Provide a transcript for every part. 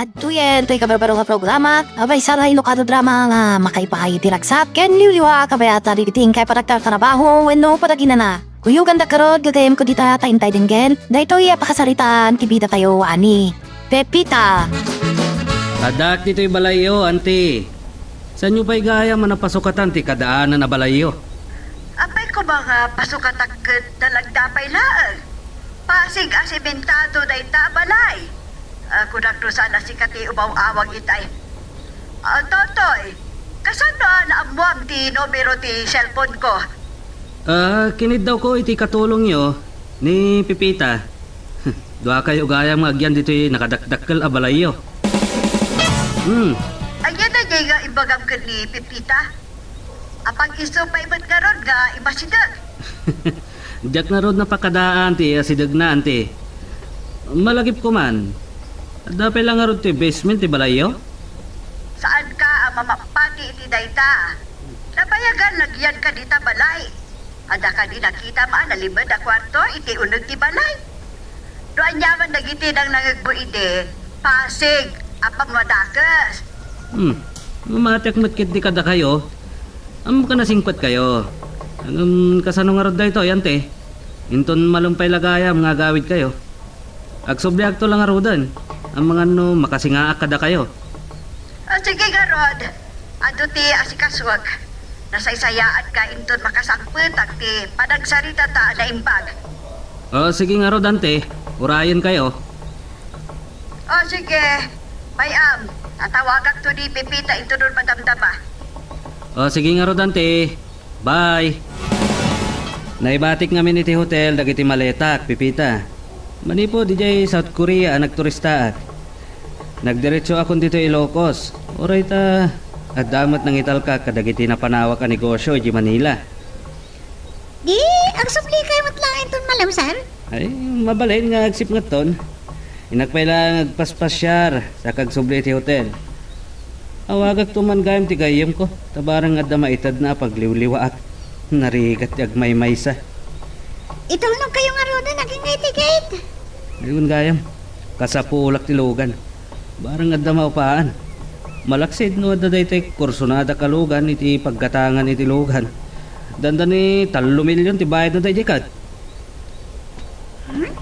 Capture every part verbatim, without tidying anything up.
Adtoyen toy kabarbaro nga programa, a maysa nga inukado drama nga makaipaay ti ragsak ken liwliwa a kabayatan iti inkay panagtartarabaho wenno panaginana. Kuyoganda garud, gagayyemko dita ta intay denggen daytoy a pakasaritaan ti bidatayo a ni Pepita. Addak ditoy balayyo, anti. Saanyo pay gayam a napasukatan ti kadaanan a balayyo? Apay koma nga pasukatak ket nalagda pay laeng. Pasig a sementado dayta a balay. Ah, kunak no saan a sika ti umaw-awag itay. Ah, Totoy, kasano a naammoam ti numero ti cellphone ko? Ah, kiniddawko iti katulongyo ni Pepita. Duakayo gayam nga agyan ditoy nakadakdakkel a balayyo. Hmm. Ania daydiay nga imbagam ken ni Pepita? Apag-isu pay met ngarud nga imasideg. Diak ngarud napakadaan ti asidegna, anti. Malagipko man, adda pay la ngarud ti basement ti balayyo? Saanka a mamapati iti dayta? Nabayagan nagyanka dita balay. Adda kadi nakitam a nalimed a kuarto iti uneg ti balay? No aniaman dagiti nangnangegmo idi, pasig a pammadakes. Hmm. Mamatiak met ketdi kadakayo. Ammok a nasingpetkayo. Ngem kasano ngarud daytoy, anti? Inton malem pay la gayam nga agawidkayo. Agsubliakto la ngaruden. Amangan no makasingaak kadakayo. Ah, sige ngarud. Adu ti asikasuek. Nasaysayaanka inton makasangpetak ti panagsaritata a naimbag. O, sige ngarud, anti. Urayenkayo. O, sige. Bay-am, tatawagakto ni Pepita inton madamdama. O, sige ngarud, anti. Bye. Naibatik ngamin iti hotel dagiti maletak, Pepita. Manipud idiay South Korea a nagturistaak. Nagdiretsoakon ditoy Ilocos. Uray ta, adda met nangitalkak kadagiti napanawak a negosyo idiay Manila. Di, agsublikayo met laeng inton malem, sir? Ay, mabalin nga agsipngetton. Innak pay laeng agpaspasiar, sa kagsubli iti hotel. Awagakto man gayam ti gayyemko, ta bareng adda maitedna a pagliwliwaak. Narigat ti agmaymaysa. Itulnogkayo ngaruden agingga iti gate. Aywan gayam, kasapulak ti lugan. Bareng adda maupaan. Malaksid no adda daytoy kursunada kalugan iti paggatangan iti lugan. Dandani tallo milyon ti bayadna daydiay kat. Hmm?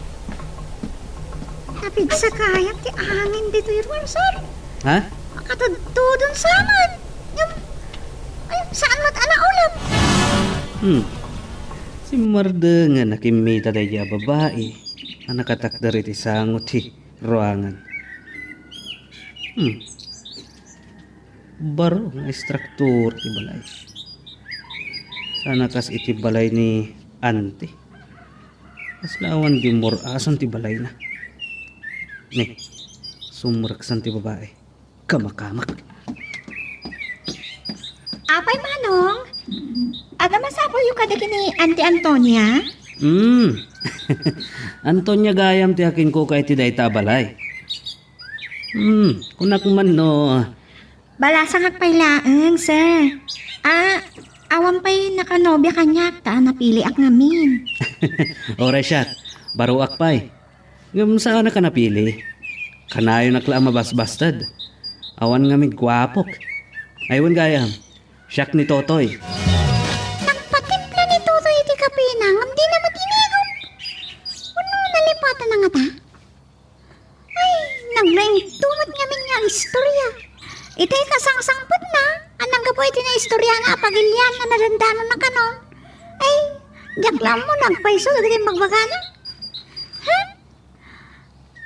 Napigsa gayam ti angin ditoy ruar, sir. Ha? Makatudtudon saman. Ngem, ay, saan met a naulem? Hmm. Simmardengen a kimmita daydiay a babai a nakatakder iti sango ti ruangan. Hmm. Baro nga estruktur ti balay. Sana kas iti balay ni Auntie. Kasla awan gimmur-asan ti balayna. Ne, sumreksan ti babai. Kamakamak. Apay, Manong, adda masapulyo kadagiti ni Auntie Antonia? Hmm. Antonia gayam ti akinkuka iti dayta a balay. Hmm, kunak man no. Balasangak pay laeng, sir. Ah, awan pay nakanobia kaniak ta napiliak ngamin. Oray siak, baroak pay. Ngem saanak a napili. Kanayonak la a mabasbasted. Awan ngamin guapok. Ay wen gayam, siak ni Totoy. Nagpatimpla ni Totoy iti kapina ngem dina met inigom. Wenno nalipatna ngata? Ay, naglaingto met ngamin nga agistorya. Itay kasangsangpetna, a nanggapu iti naistoriana a pagilian a nadandanon a kano. Ay, diak la ammo no agpayso dagiti imbagbagana. Hmm?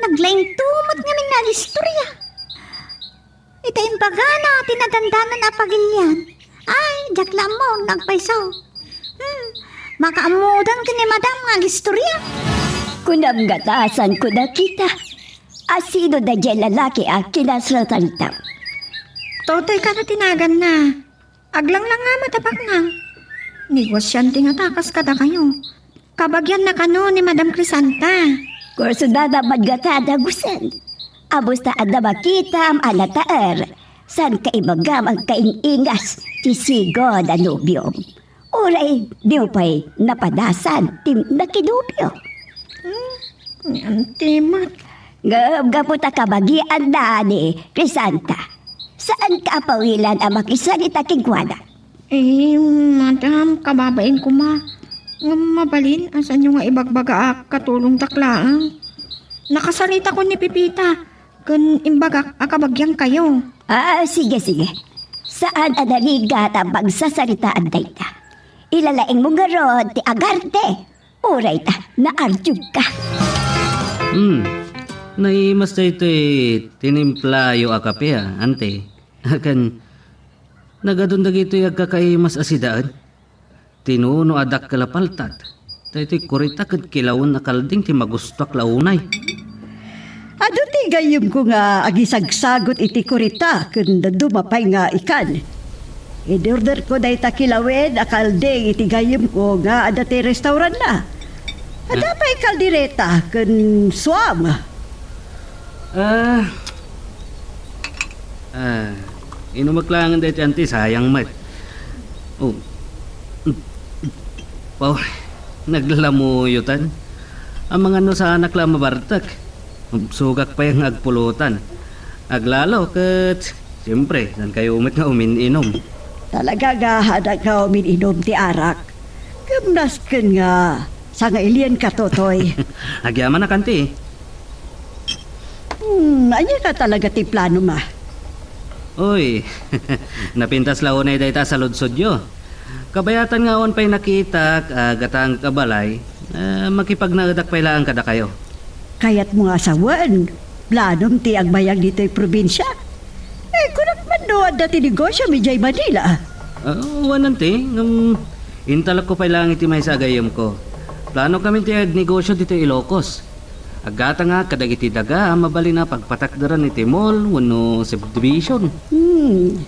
Naglaingto met ngamin nga agistorya. Ita imbagana ti nadandanon a pagilian. Ay, diak la ammo no agpayso. Hmm, makaammodan ken ni Madam nga agistorya. Kunam ngata, saan ko nakita? Asino daydiay lalaki a kinasratantam? Totoy kada ti naganna. Aglanglang nga met a baknang. Negosiante ngata kas kadakayo. Kabagianna kano ni Madam Crisanta. Kursunada man ngata a dagusen. Abusta adda makitam a nataer. Saan ka ibagam agkaing-ingas ti sigud a nobiom? Uray diyo pay napadasan ti nakinobio? Hmm, ni Auntie met. Ngem gapu ta kabagianna ni Crisanta, saanka a pawilan a makisarita kenkuana. Eh, madam, kababain koma. Ngem mabalin, a saanyo nga ibagbagaak, katulongtak laeng. Nakasaritakon ni Pepita, ken imbagak a kabagiankayo. Ah, sige, sige. Saan a narigat a pagsasaritaan dayta. Ilalaingmo ngarud ti agarte. Uray ta naardiogka. Hmm. Naimas daytoy tinimplayo a kape, a, ante. Ken nagadun dagitoy agkakaimas a sidaen. Tinuno a dakkel a paltat. Daytoy kurita ken kilawen a kalding ti magustoak la unay. Adu ti gayyemko nga agisagsagut iti kurita ken dadduma pay nga ikan. Inorderko dayta kilawen a kalding iti gayyemko nga adda ti restauranna. Adda pay kaldereta ken suam. Ah. Ah, inumek laengen daytoy, anti, sayang met. Oh. Paw, naglamuyotan. Amangan no saanak la a mabartek. Sugak pay nga agpulutan. Aglalo ket, siyempre, saankayo met nga umin-inom. Talaga nga anak nga umin-inom ti arak. Ngem nasken nga sangailienka, Totoy. Agyamanak, anti. Hmm, ania ka talaga ti planom, a? Uy, napintas la unay dayta a saludsodyo. Kabayatan nga awan pay nakitak a gatangek a balay, a, makipagnaedak pay laeng kadakayo. Kayatmo nga sawen, planom ti agbayag ditoy probinsia? Eh, kunak man no adda ti negosio idiay Manila. Ah, wen, anti, ngem intalekko pay laeng iti maysa a gayyemko. Planokami ti agnegosio ditoy Ilocos. Aggatangak kadagiti daga a mabalin a pagpatakderen iti mall wenno subdivision. Hmm.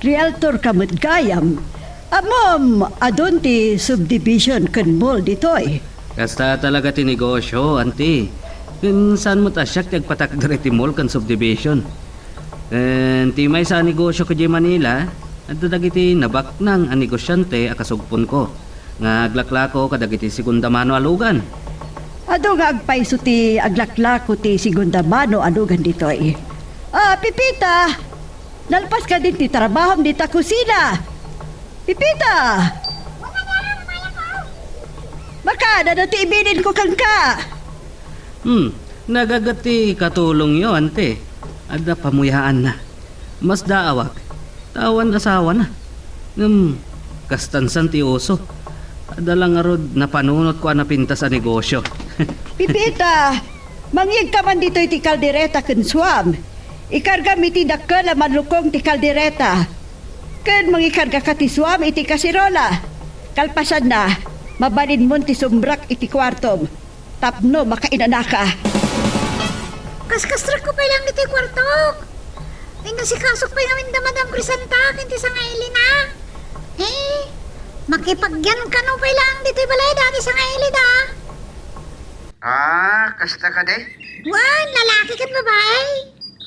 Realtor ka met gayam. Ammom, adun ti subdivision ken mall ditoy. Kasta talaga ti negosio, anti. Ken saan met a siak ti agpatakder iti mall ken subdivision. Ken ti maysa a negosio idiay Manila, adda dagiti nabaknang a negosiante a kasugponko nga aglaklako kadagiti segunda mano a lugan. Adu nga agpayso ti aglaklako ti segunda mano a lugan ditoy. Ah, Pepita! Nalpas kadin ti trabahom dita kusina! Pepita! Makaada ti ibilinko kenka! Hmm, nagaget ti katulongyo, anti. Adda pamuyaanna. Masdaawak. Ta awan asawana. Ngem, kastan san ti uso. Adda la ngarud napanunotko a napintas a negosio. Pepita, mangyegka man ditoy ti kaldereta ken suam. Ikargam iti dakkel a mallukong ti kaldereta. Ken mangikargaka ti suam iti kaserola. Kalpasanna, mabalinmon ti sumbrak iti kuartom tapno makainanaka. Kaskastrekko pay laeng ditoy kuartok. Innasikasok pay ngamin da Madam Crisanta ken ti sangailina. Eh, makipagyan kano pay laeng ditoy balayda ti sangailida. Ah, kasta kadi? Wen, lalaki ken babai?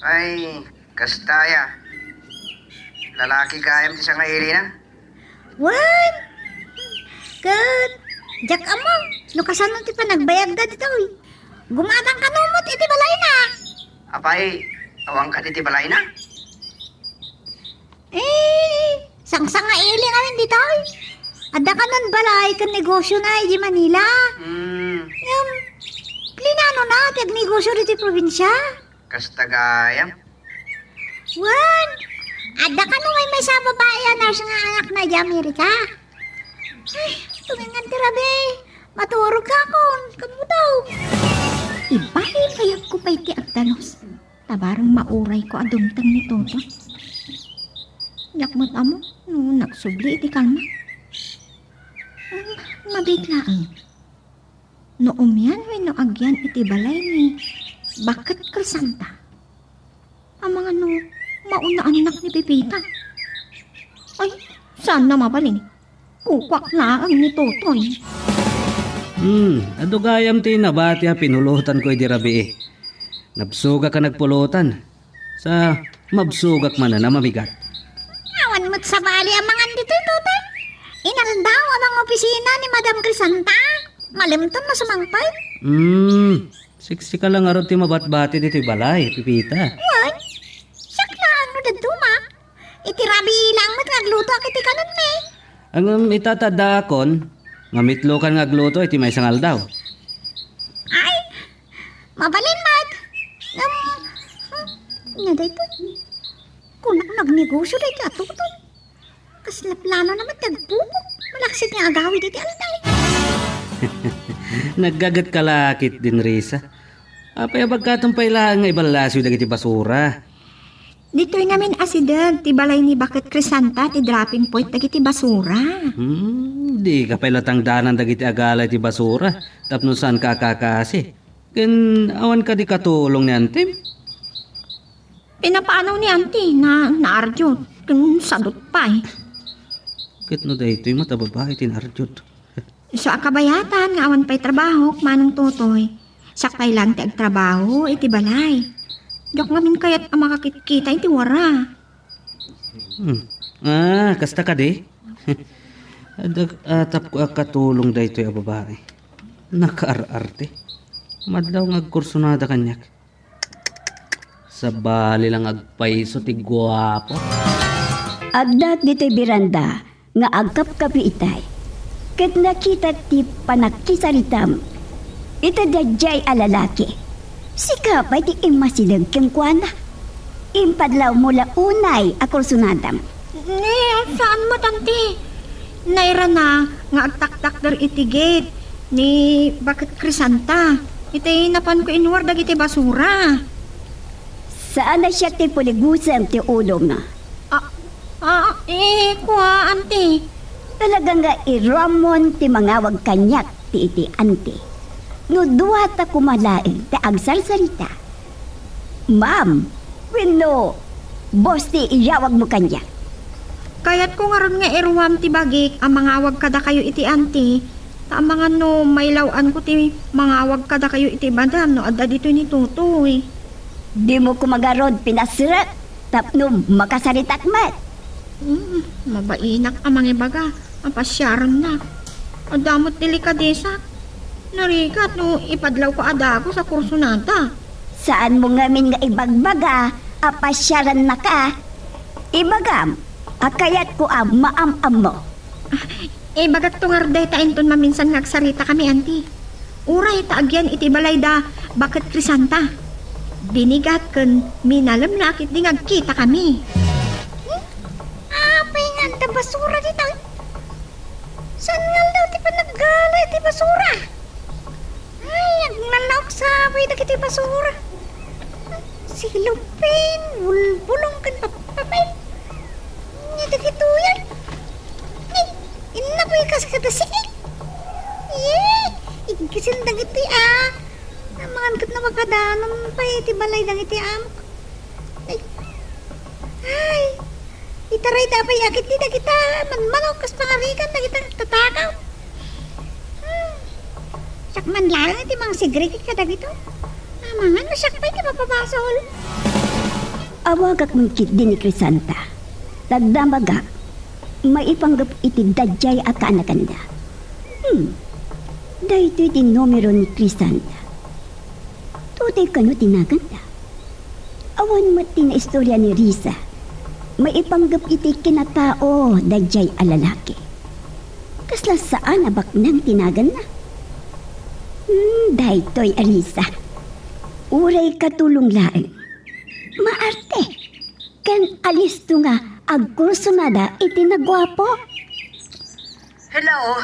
Ay, kasta aya. Lalaki gayam ti sangailina? Wen, ket diak ammo no kasano ti panagbayagda ditoy. Gumatang kano met iti balayna. Apay, awan kadi ti balayna? Eh, sangsangaili ngamin ditoy. Adda kanon balay ken negosiona idiay Manila. Hmm. Ngem, plinanona ti agnegosio ditoy probinsia. Kasta gayam. Wen, adda kano maymaysa a babai a nurse nga anakna idiay Amerika. Ay, tumingan ti rabii. Maturogkakon, kammutaw. Ibaling kayatko pay ti agdalos. Ta bareng maurayko a dumteng ni Toto. Diak met ammo no nagsubli iti kalma. Hmm, mabiit laeng. No umian wenno agyan iti balay ni Baket Crisanta. Amangan no mauna annak ni Pepita. Ay, saan na mabalin? Kukuak laeng ni Totoy. Hmm, adu gayam ti nabati a pinulotanko idi rabii. Nabsogak a nagpulotan. Sa mabsogak manen a mamigat. Awan met sabali a mangan ditoy, Totoy. Inaldaw a mangopisina ni Madam Crisanta. Malimton no sumangpet. Hmm, Siksika la ngarud ti mabatbati ditoy balay, Pepita. Wen, siak laeng no dadduma. Iti rabii laeng met nga aglutoak iti kanenmi. Ngem ita ta addaakon, mamitlokan nga agluto iti maysa nga aldaw. Ay, mabalin met. Ngem, hmm, ania daytoy? Kunak nagnegosio daytoy a Totoy. Kasla planona met ti agpupok. Malaksid nga agawid iti aldaw. Naggagetka la ketdin, Risa. Apay a bagkaton pay laeng nga iballasiw dagiti basura? Ditoy ngamin asideg ti balay ni Baket Crisanta ti dropping point dagiti basura. Hmm, dika pay la tangdanan dagiti agala iti basura tapno saanka a kakasi. Ken awan kadi katulong ni antim? Pinapanaw ni anti na naardiot ken sadot pay. Ket no daytoy met a babai ti naardiot. Isu a kabayatan nga awan pay trabahok, Manong Totoy. Siak pay laeng ti agtrabaho iti balay. Diak ngamin kayat a makakitkita iti wara. Hmm. Ah, kasta kadi? Adag, ah, tapno a katulong daytoy a babai. Nakaar-arte. Madlaw nga agkursunada kaniak. Sabali la nga agpayso ti guapo. Addak ditoy beranda nga agkapkapi itay, ket nakitak ti pannakisaritam iti daydiay a lalaki. Sika pay ti immasideg kenkuana. Impadlawmo la unay a kursunadam. Ni, saan met, anti? Nairana nga agtaktakder iti gate ni Baket Crisanta. Iti napanko inwar dagiti basura. Saan a siak ti puligusem ti ulom. Ah, ah, eh, kua, anti. Talaga nga iruammon ti mangawag kaniak ti iti anti. No dua ta koma laeng ti agsarsarita. Ma'am, wenno boss ti iyawagmo kaniak? Kayatko ngarud nga iruam ti bagik a mangawag kadakayo iti anti, ta amangan no mailaw-anko ti mangawag kadakayo iti madam no adda ditoy ni Totoy. Dimo koma ngarud pinasrek tapno makasaritak met. Hmm, mabainak a mangibaga a pasiarennak. Adda met delikadesak. Narigat no ipadlawko a dagus a kursunada. Saanmo ngamin nga ibagbaga a pasiarennaka? Ibagam a kayatko a maam-ammo. Ibagakto ngarud dayta inton maminsan nga agsaritakami, anti. Uray ta agyan iti balay da Baket Crisanta. Binigat ken minalem la ketdi nga agkitakami. Hmm? Apay nga adda basura dita? Saan nga aldaw ti panaggala iti basura? Ay, agnanaok sabay dagiti basura. Silupin, bulbulong, ken pappapay. Nya dagitoy, ay. Ay, innapoy kas kada siik. Yee, iggasin dagiti, ah. Amangan ket no makadanon pay iti balay dagiti amok. Ay. Ay. Itaray da pay agid ni dagita manmanaw kas pangarigan dagita tatakaw. Hmm. Siak man laeng ti mangsigrigik kadagito. Amangan no siak pay ti mapabasol. Awagak man ketdi ni Crisanta. Tagdamagak maipanggep iti daydiay a kaanakanda. Hmm. Daytoy ti numero ni Crisanta. Totoy kano ti naganda? Awan met ti naistorya ni Risa maipanggep iti kinatao daydiay a lalaki. Kasla saan a baknang ti naganna. Hmm, daytoy a Risa. Uray katulong laeng. Maarte. Ken alisto nga agkursunada iti naguapo. Hello?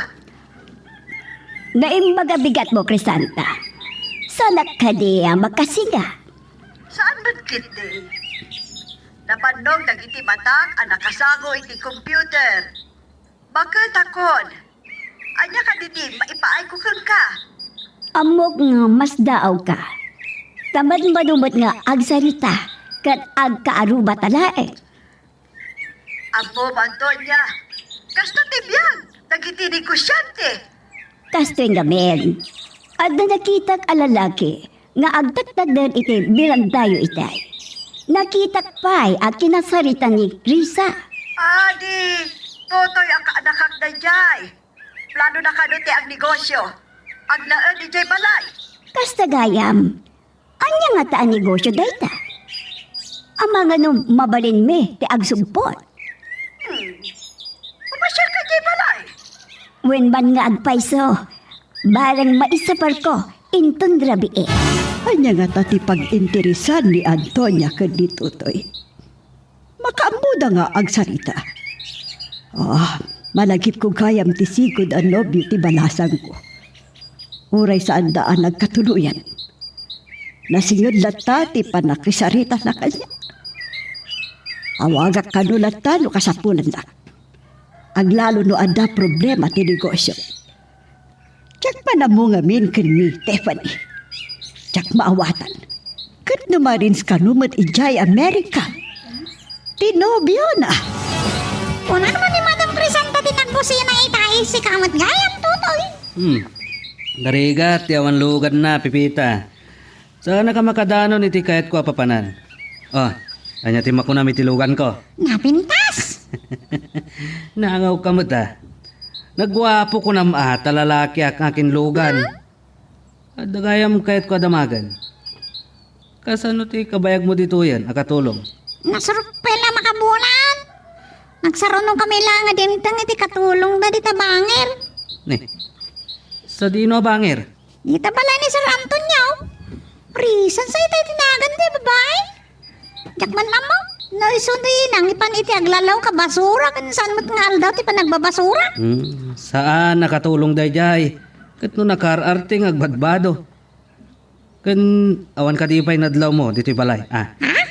Naimbag a bigatmo, Crisanta. Saanak kadi a makasinga? Saan met ketdi? Nabannog dagiti matak a nakasango iti computer. Baket a kon, ania kadi ti maipaayko kenka? Ammok nga masdaawka. Ta madmado met nga agsarita ket agkaarubata laeng. Ammom, Antonia, kasta ti biag dagiti negosyante. Kastoy ngamin, adda nakitak a lalaki nga agtaktakder iti berandayo itay. Nakitak pay a kinasarita ni Risa. Adi, Totoy a kaanakak daydiay. Planona kano ti agnegosio. Agnaed idiay balay. Kasta gayam, ania ngata a negosio dayta? Amangan no mabalinmi ti agsugput. Hmm. Mamasyal ka diay balay? Wen man nga agpayso, bareng maisaparko inton rabii. Ania ngata ti pag-interesan ni Antonia ken ni Totoy? Makaammoda nga agsarita. Ah, malagipko gayam ti sigud a nobio ti balasangko. Uray saanda a nagkatuloyan. Nasinged latta ti pannakisarita na kaniak. Awagak kano latta no kasapulannak. Aglalo no adda problema ti negosio. Diak man ammo ngamin ken ni Tiffany. Diak maawatan. Ket no marins kano met idiay Amerika, ti nobiona. Kunana ni Madam Crisanta ti nagbusina ita, sika met gayam, Totoy. Hmm. Narigat ti awan luganna, Pepita. Saannak a makadanon iti kayatko a papanan. Oh, ania ti makunam iti luganko? Napintas! Naangawka met, a. Nagguapo kunam a ta lalakiak nga akinlugan. Hmm? Adda gayam kayatko a damagen. Kasano ti kabayagmo ditoyen a katulong? Nasurok pay la makabulan. Nagsarunongkami la nga dimteng iti katulongda dita bangir. Ne. Sadino a bangir? Dita balay ni Sir Antonio. Risan sa ita iti nagan ti babai. Diak man ammo no isu ti nangipan iti aglalaw ka basura ken saan met nga aldaw ti panagbabasura. Hmm, saan a katulong daydiay. Ket no nakaar-arte nga agbadbado. Ken awan kadi pay nadlawmo ditoy balay, a? Ha?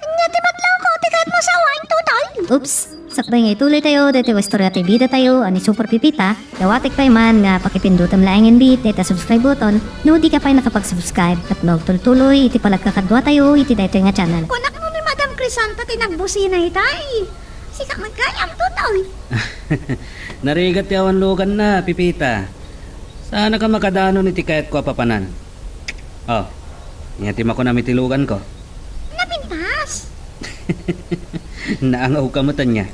Ania ti madlawko ti kayatmo a sawen, Totoy? Oops! Sakbay nga ituloy tayo daytoy a istorya ti bida tayo a ni Super Pepita, dawatek pay man nga pakipindutem laengen bi dayta subscribe button no di ka pay nakapag-subscribe tapno agtultuloy iti panagkakadua tayo iti daytoy nga channel. Kunak no ni Madam Crisanta ti nagbusina itay. Sika met gayam, Totoy. Narigat ti awan luganna, Pepita. Saannak a makadanon iti kayatko a papanan. Oh, ania ti makunam iti luganko? Napintas. Naangawka met ania.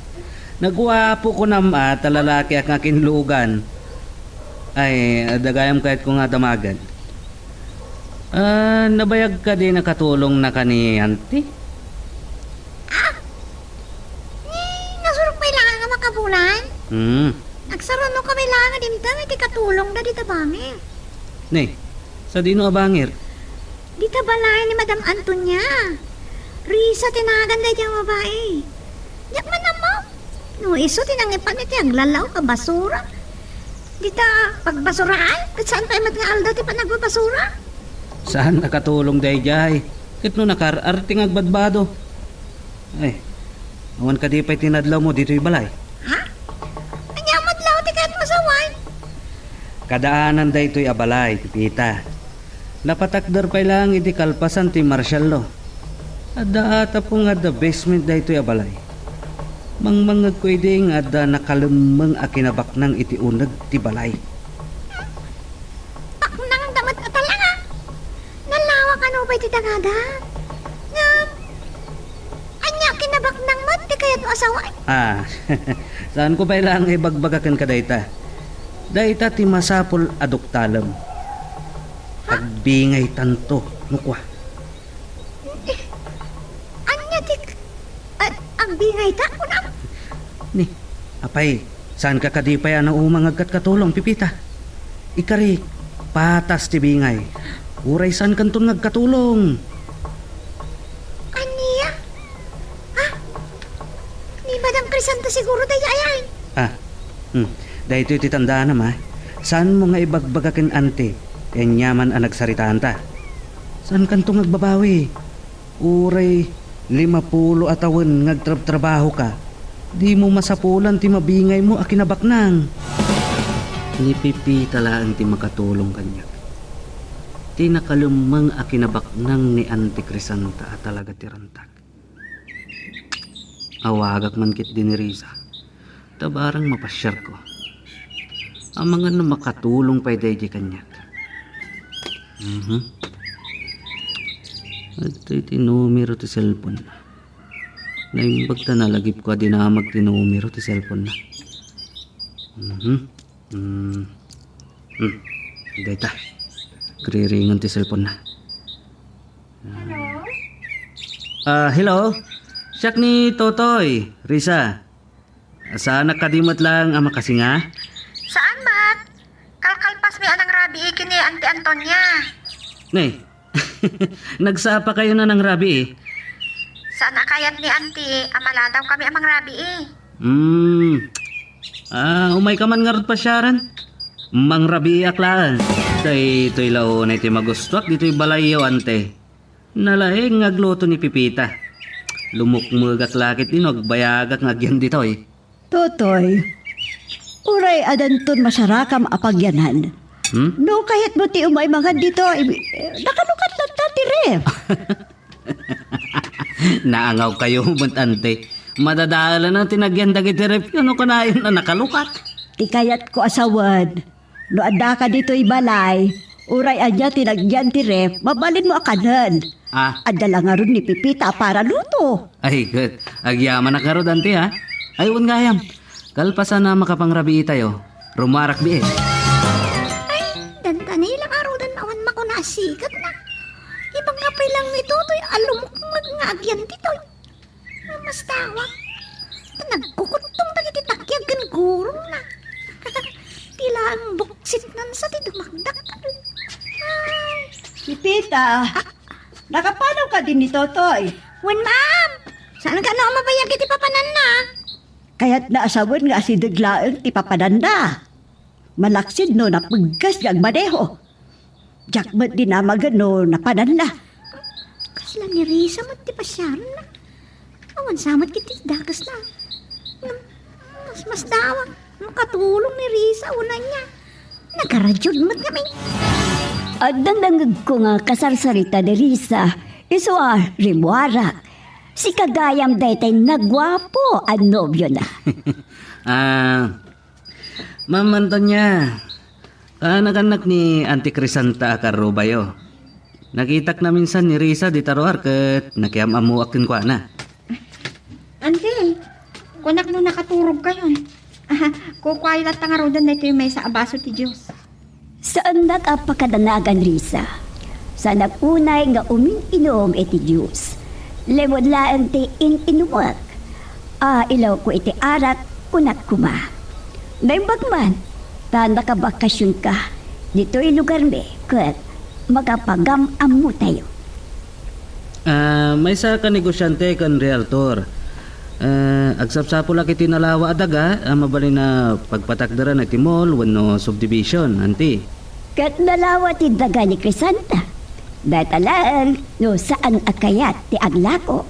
Nagguapo kunam a ta lalakiak nga akinlugan. Ay, adda gayam kayatko nga damagen. Ah, nabayag kadi a katulongnak ni Auntie? Ah! Ni, nasurok pay la nga makabulan. Hmm. Nagsarunongkami la nga dimteng iti katulongda dita bangir. Ne, sadino a bangir? Dita balay ni Madam Antonia. Risa ti nagan daydiay a babai. Diak man ammo no isu ti nangipan iti aglalaw ka basura. Dita pagbasuraan, ket saan pay met nga aldaw ti panagbabasura. Saan a katulong daydiay, ket no nakaar-arte nga agbadbado. Ay, awan kadi pay ti nadlawmo ditoy balay? Ha? Ania met laeng ti kayatmo a sawen? Kadaanan daytoy a balay, Pepita. Napatakder pay laeng iti kalpasan ti Marshall Law. Adda a tapno nga adda basement daytoy a balay. Mangmangngegko idi nga adda nakalemmeng a kinabaknang iti uneg ti balay. Baknangda met a talaga. Nalawa kano pay ti dagada. Ngem, ania kinabaknang met ti kayatmo a sawen? Ah, saanko pay laeng nga ibagbaga kenka dayta. Dayta ti masapul a duktalem. Ha? Agbingaytanto, no kua. Ania ti, a-, agbingayta, kunam? Ni, apay, saanka kadi pay a nauma nga agkatkatulong, Pepita? Ikari, patas ti bingay. Uray saankanton nga agkatulong. Ania? Ha? Ni Madam Crisanta siguro daydiay. Ah, hmm. Daytoy ti tandaanam, a. Saanmo nga ibagbaga ken Auntie ti aniaman a nagsaritaanta. Saankanto nga agbabawi. Uray limapulo a tawen nga agtrabtrabahoka, dimo masapulan ti mabingaymo a kinabaknang. Ni Pepita laeng ti makatulong kaniak. Ti nakalemmeng a kinabaknang ni Auntie Crisanta a talaga ti rantag. Awagak man ketdi ni Risa. Ta barang mapasiarko. Amangan no makatulong pay daydiay kaniak. Mhm. Adtoy ti numero ti cellphone na. Naimbag ta nalagipko a dinamag ti numero ti cellphone na. Mhm. Hmm. Hmm. Dayta. Riringan ti cellphone na. Hello? Ah, hello? Siak ni Totoy, Risa. Saanak kadi met laeng a makasinga? Saan met? Kalkalpasmi a nangrabii ken ni Auntie Antonia. Ne, nagsapakayo na nangrabii? Saan a kayat ni Auntie a maladawkami a mangrabii. Hmm. Ah, umayka man ngarud pasiaren? Mangrabiiak laeng. Daytoy la unay ti magustuak ditoy balayyo, Ante. Nalaing nga agluto ni Pipita. Lumukmegak la ketdi no agbayagak nga agyan ditoy. Totoy, uray adanton masarakam a pagyanan. Hmm? No kayatmo ti umay mangan ditoy, nakalukat latta ti ref. Naangawkayo met, Ante. Madadaelan ti nagyan dagiti ref no kanayon a nakalukat. Ti kayatko a sawen, no addaka ditoy balay, uray ania ti nagyan ti ref, mabalinmo a kanen. Ah. Adda la ngarud ni Pipita a para luto. Ay, ket agyamanak ngarud, Ante, ha? Ay, wen gayam. Kalpasan a makapangrabiitayo, rumuarak biit. Ay, dandanay la ngaruden awan makuna a sikat na. Ibagka pay lang ni Totoy a lumukmeg nga agyan ditoy. Mastawa. Ta nagkukuttong dagiti takiag ken gurongna. Ti laeng buksitnansa ti dumakdak. Ay. Pipita, nakapanawka din ni Totoy? Wen, ma'am. Saan kano a mabayag iti papananna? Kayatna a sawen nga asideg laeng ti papananna. Malaksid no napegges nga agmaneho. Diak met dinamagen no napananna. Kasla ni Risa met ti pasiarenna. Awan sa met ket ti dakesna. Ngem, masmasdawak no katulong ni Risa wenno ania. Nagaradiod met ngamin. Adda nangngegko nga kasarsarita ni Risa, isu a rimmuarak. Sika gayam daytay naguapo a nobiona. Ah, Ma'am Antonia, kaanakannak ni Auntie Crisanta a karrubayo. Nakitak naminsan ni Risa dita ruar ket nakiam-ammoak kenkuana. Auntie, kunak no nakaturogkayon. Kukuayo latta ngaruden daytoy maysa a baso ti juice. Saannak a pakadanagan, Risa. Saanak unay nga umin-inum iti juice. Lemed laeng ti in-inumek. Ailawko iti arak, kunak koma. Naimbag man, ta nakabakasionka ditoy lugarmi ket makapagam-ammotayo. Ah, maysa a kanegosiante ken realtor. Ah, agsapsapulak iti nalawa a daga a mabalin a pagpatakderan iti mall wenno subdivision, Auntie. Ket nalawa ti daga ni Crisanta. Dayta laeng no saan a kayat ti aglako.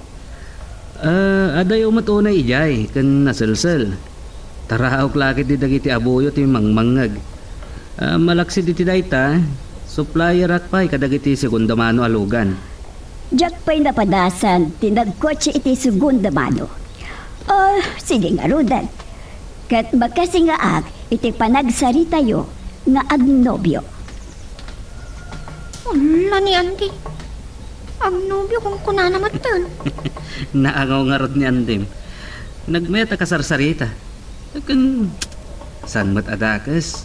Ah, adayo met unay idiay ken naselsel. Taraok la ketdi dagiti abuyo ti mangmangngeg. Ah, malaksid iti dayta, supplierak pay kadagiti segunda mano a lugan. Diak pay napadasan ti nagkotse iti segunda mano. Oh, sige ngaruden. Ket makasingaak iti panagsaritayo nga agnobio. Ala ni Auntie. Agnobio, kunkunana metten. Naangaw ngarud ni Antem. Nagmayat a kasarsarita. Ken saan met a dakes.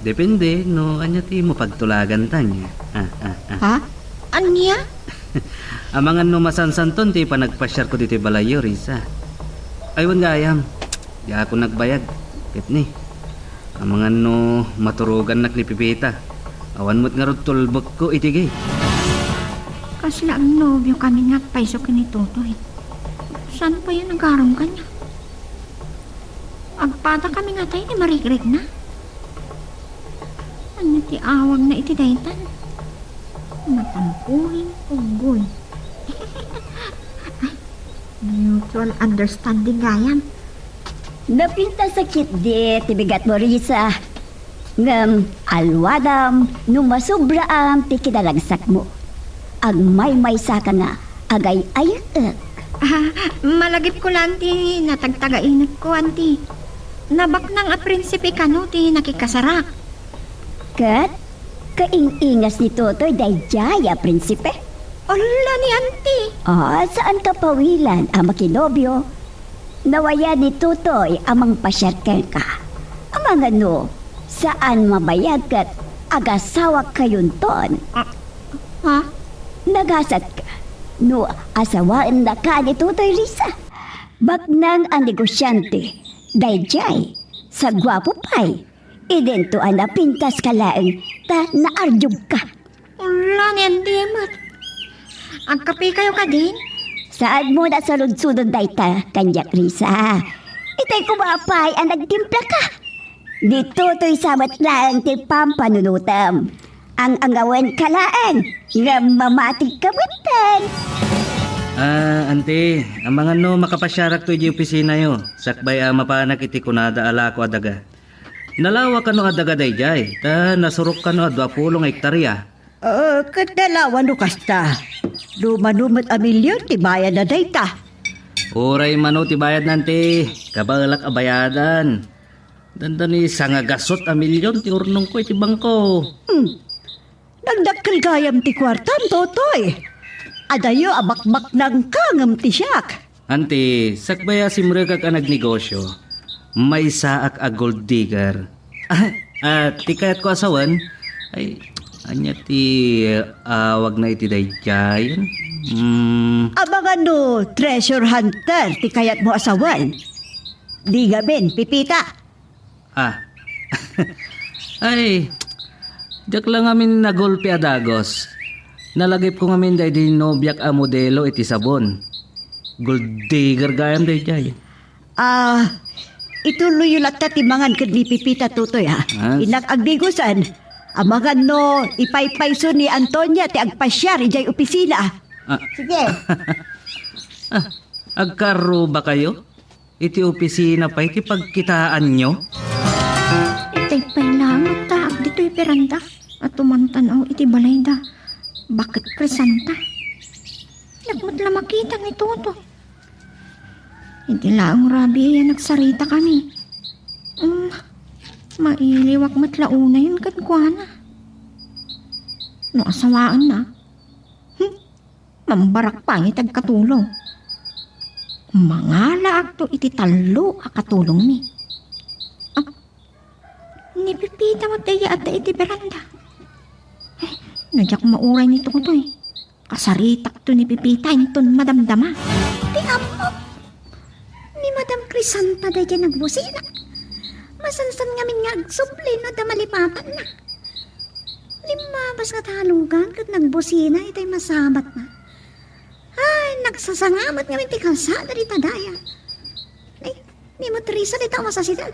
Depende no ania ti mapagtulagantan. Ah, ah, ah. Ha? Ania? Amangan no masansanton ti panagpasiarko ditoy balayyo, Risa. Ay, wen gayam. Diakon nagbayag. Ket ni, amangan no maturogannak ni Pipita. Awan met ngarud tulbekko iti gate. Kasla agnobiokami nga agpayso ken ni Totoy. Saan pay a nagaram kaniak? Agpatakami ngatay ti marigrigna. Ania ti awagna iti daytan? Matampuhin, unggoy. Ay, mutual understanding gayam. Napintas a ketdi ti bigatmo, Risa. Ngem alwadam no masubraam ti kinaragsakmo. Agmaymaysaka nga agay-ayek. Ah, malagipko la, Auntie, natagtagainekko, Auntie. Nabaknang a prinsipe kano ti nakikasarak. Ket kaing-ingas ni Totoy daydiay a prinsipe? Ala ni Auntie! Ah, saan kapawilan a makinobio? Nawayan ni Totoy a mangpasiar kenka. Amangan no, saan mabayag ket Agasawak kayonton. Ah, ha? Nagasatka no asawaennaka ni Totoy Risa. Baknang a negosyante daydiay, sa guapo pay. Idinto a napintaska laeng ta naardiogka. Ala, ni Andy met. Agkapekayo kadin? Saanmo a saludsodon dayta kaniak, Risa. Itay koma pay a nagtimplaka. Ni Totoy sa met laeng ti pampanunotem. Ang-angawenka laeng, ngem mamatikka metten. Ah, Auntie, amangan no makapasiarakto idiay opisinayo, sakbay a mapanak iti kunada a lako a daga. Nalawa kano a daga daydiay, ta nasurok kano a dua pulo nga ektaria. Ah, ket nalawa no kasta. Dumano met a milyon ti bayadna dayta. Uray mano ti bayadna, Auntie, kabaelak a bayadan. Dandani sangagasut a milyon ti urnongko iti bangko. Hmm. Nagdakkel gayam ti kuartam, Totoy. Adayo a bakbaknangka ngem ti siak. Auntie, sakbay a simrekak a nagnegosio, maysaak a gold digger. Ah, ah, ti kayatko a sawen, ay, ania ti, ah, awagna iti daydiay? Hmm. Amangan no treasure hunter ti kayatmo a sawen. Di ngamin, Pipita. Ah. Ay, diak la ngamin nagulpi a dagus. Nalagipko ngamin daydi nobiak a modelo iti sabon. Gold digger gayam daydiay. Ah, ituloyyo latta ti mangan ken ni Pipita, Totoy, ha? Ah. Innak agdigusan. Amangan no ipaypayso ni Antonia ti agpasiar idiay opisina. Ah. Sige. Ah, agkarrubakayo? Iti opisina pay ti pagkitaanyo? Itay pay laeng ta agditoy beranda a tumantan-aw iti balayda. Baket Crisanta. Diak met la makita ni Toto. Iti laeng rabii a nagsaritakami. Um, mailiwak met la unayen kenkuana. No asawaenna, hmm, mambarak pay iti agkatulong. Mangalaakto iti tallo a katulongmi. Ah, ni Pipita met daydi adda iti beranda. Ay, no diak mauray ni Totoy, kasaritakto ni Pipita inton madamdama. Ti ammok, ni Madam Crisanta daydiay nagbusina. Masansan ngamin nga agsubli no adda malipatanna. Limmabas nga talugan ket nagbusina itay masabatna. Ay, nagsasanga met ngamin ti kalsada dita daya. Ay, ni Motrisa dita masasideg.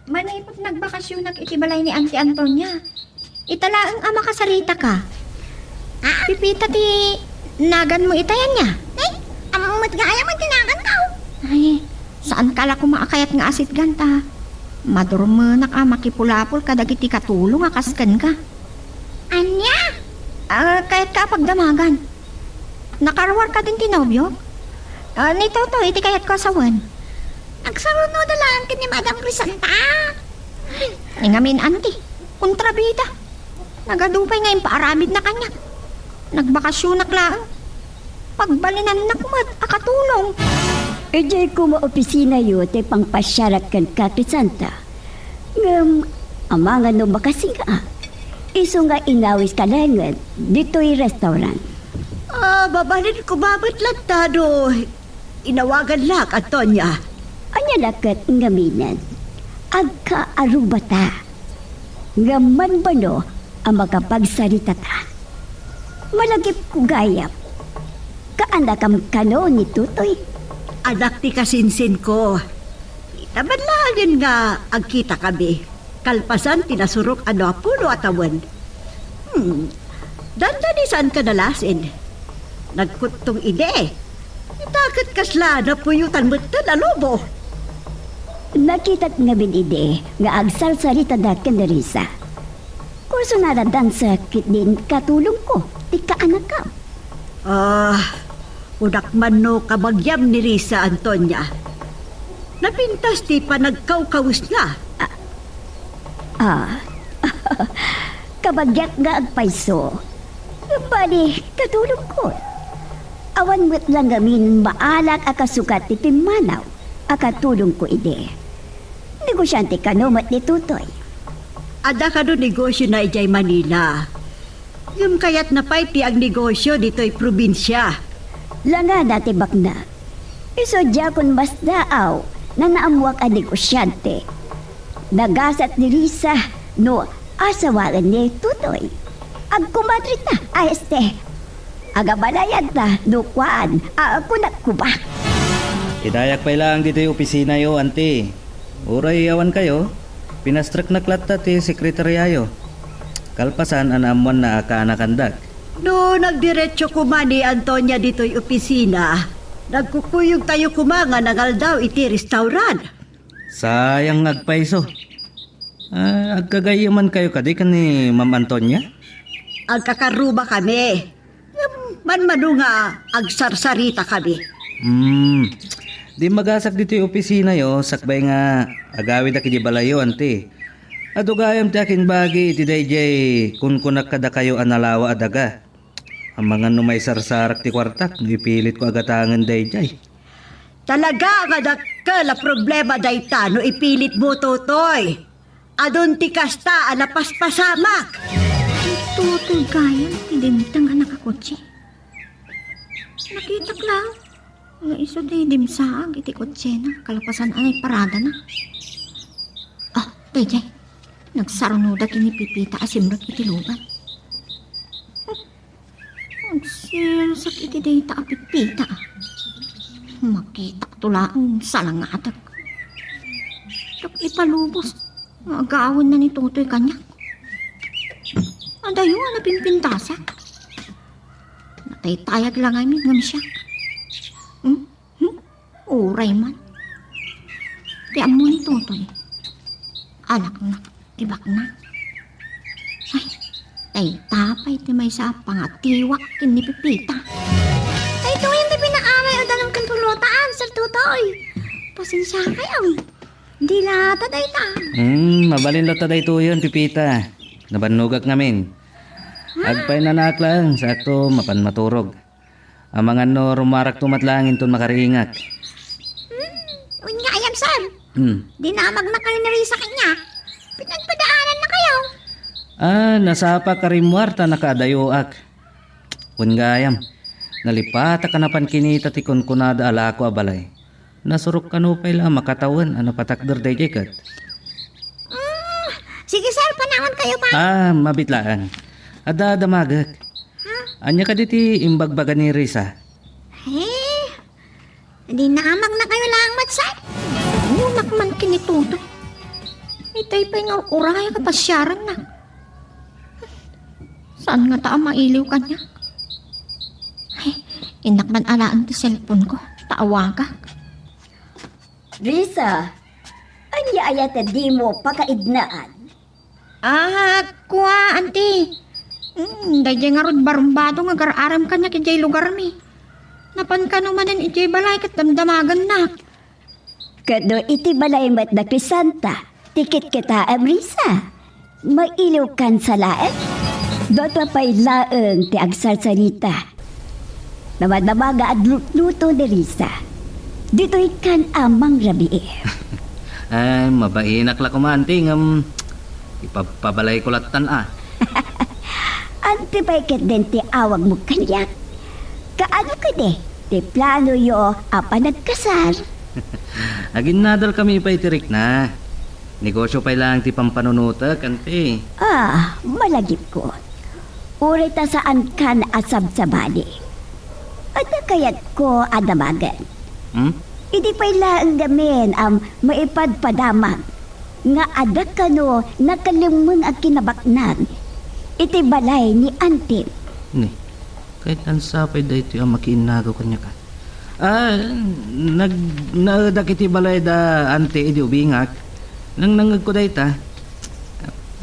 Manipud nagbakasionak iti balay ni Auntie Antonia. Ita laeng a makasaritaka. Ah? Pipita ti naganmo ita, ania? Ay, ammom met gayam ti naganko. Ay, saanka la koma a kayat nga asitgan ta madurmenak a makipulapol kadagiti katulong a kas kenka. Ania? Ah, kayatka a pagdamagan. Nakaruar kadin ti nobio? Ah, ni Toto, iti kayatko a sawen. Agsarunoda laeng ken ni Madam Crisanta. Ay, ngamin, Auntie, kontrabida. Nagadu pay nga impaaramidna kaniak. Nagbakasionak laeng. Pagbalinannak met a katulong. Idiay koma opisinayo ti pangpasiarak kenka, Crisanta. Ngem, amangan no makasinga, isu nga inawiska laengen ditoy restaurant. Ah, mabalin koma met latta no inawaganlak, Antonia. Ania la ket ngaminen? Agkaarubata. Ngem manbano a makapagsaritata. Malagipko gayam. Kaanakam kano ni Totoy? Anak ti kasinsinko. Ita man laengen nga agkitakami, kalpasan ti nasurok a dua pulo a tawen. Hmm, dandani saanka nalasin. Nagkuttong idi. Ita ket kasla napuyotan metten a lobo. Nakitak ngamin idi nga agsarsaritada ken ni Risa. Kurso na dansa ket din katulongko ti kaanakam. Ah, kunak man no kabagiam ni Risa, Antonia. Napintas ti panagkawkawesna. Ah, ah. Kabagiak nga agpayso. Bali, katulongko. Awan met la ngamin maalak a kasukat ti pimmanaw a katulongko idi. Negosyante kano met ni Totoy. Adda kano negosiona idiay Manila. Ngem kayatna pay ti agnegosio ditoy probinsia. Langana ti baknang. Isu diakon masdaaw, nanaammoak a negosiante. Nagasat ni Risa no asawaen ni Totoy. Agkumadrita a este. Agabalayadta no kuan a kunakubak. Idayak pay laeng ditoy opisinayo, anti. Uray awan kayo, pinastreknak latta ti sekretariayo. Kalpasan a naammoanna a kaanakandak. No nagdiretso koma ni Antonia ditoy opisina, nagkukuyogtayo koma nga nangaldaw iti restaurant. Sayang nga agpayso. Ah, agkagayumankayo kadi ken ni Ma'am Antonia? Agkakarrubakami. Ngem manmano nga agsarsaritakami. Hmm. Di magasak ditoy opisinayo, sakbay nga agawidak idiay balayyo, anti. Adu gayam ti akinbagi iti daydiay kunkunak kadakayo a nalawa a daga. Amangan no maisarsarak ti kuartak no ipilitko a gatangen daydiay. Talaga nga dakkel a problema dayta no ipilitmo, Totoy. Adun ti kasta a napaspasamak. Ni Totoy gayam ti dimteng a nakakotse. Nakitak laeng nga isu ti dimsaag iti kotsena kalpasan a naiparadana. Ah, daydiay. Nagsarunoda ken ni Pipita a simrek iti lubad. Agsersak iti dayta a Pipita. Makitakto laeng salangatek. Ket ipalubos nga agawenna ni Totoy kaniak. Adayo a napimpintasak. Nataytayag la ngamin ngem siak. Hmm? Hmm? Uray man. Ti ammo ni Totoy. Alaknak ti baknang. Ay, dayta pay ti maysa a pangatiwak ken ni Pipita. Daytoyen ti pinaamay a danum ken pulutan, Sir Totoy. Pasensiakayo. Di la ta dayta. Hmm, mabalin latta daytoyen, Pipita. Nabannogak ngamin. Agpaynanaak laeng, saakto mapan maturog. Amangan no rumarakto met laeng inton makariingak. Hmm, wen nga ayam, sir. Hmm. Dinamagna kayo ni Risa kaniak. Pinagpadaananna kayo. Ah, nasapak a rimmuar ta nakaadayoak. Wen nga ayam, nalipatak a napan kinita ti kunkunada a lako a balay. Nasurok kano pay la a makatawen a napatakder daydiay ket. Mm, sige, sir, panawan kayo pa. Ah, mabit laeng. Adda damagek. Ha? Ania kadi ti imbagbaga ni Risa? Eh, dinamagna kayo laeng met, sir. Unak man kinituto. Itay pay nga uray a kapasiaranna. Saan ngata a mailiw kaniak? Ay, innak man alaen ti cellphone ko. Ta awagak. Risa, ania aya ta dimo pakaidnaan? Ah, kua, anti. Hmm, daydiay ngarud barumbado nga agar-arem kaniak idiay lugarmi. Napan kano manen idiay balay ket damdamagennak. Ket no iti balay met da Crisanta, ti kitkitaem, Risa, mailiwkan sa laeng? Dua pay laeng ti agsarsarita. Namadama nga aglutluto ni Risa. Ditoy kan a mangrabii. Ay, mabainak la koma, anti, ngem ipabpabalayko lattan a. Anti pay ketdin ti awagmo kaniak? Kaano kadi ti planoyo a panagkasar? Aginnadalkami pay ti rikna. Negosio pay laeng ti pampanunotek, anti. Ah, malagipko. Uray ta saankan a sabsabali. Adda kayatko a damagen. Hmm? Idi pay laeng ngamin a maipadpadamag nga adda kano nakalemmeng a kinabaknang iti balay ni antim. Ni, ket ansa pay daytoy a makiinnagaw kaniak a? Ah, nag-, naedak iti balay da anti idi ubingak. Nangnangegko dayta.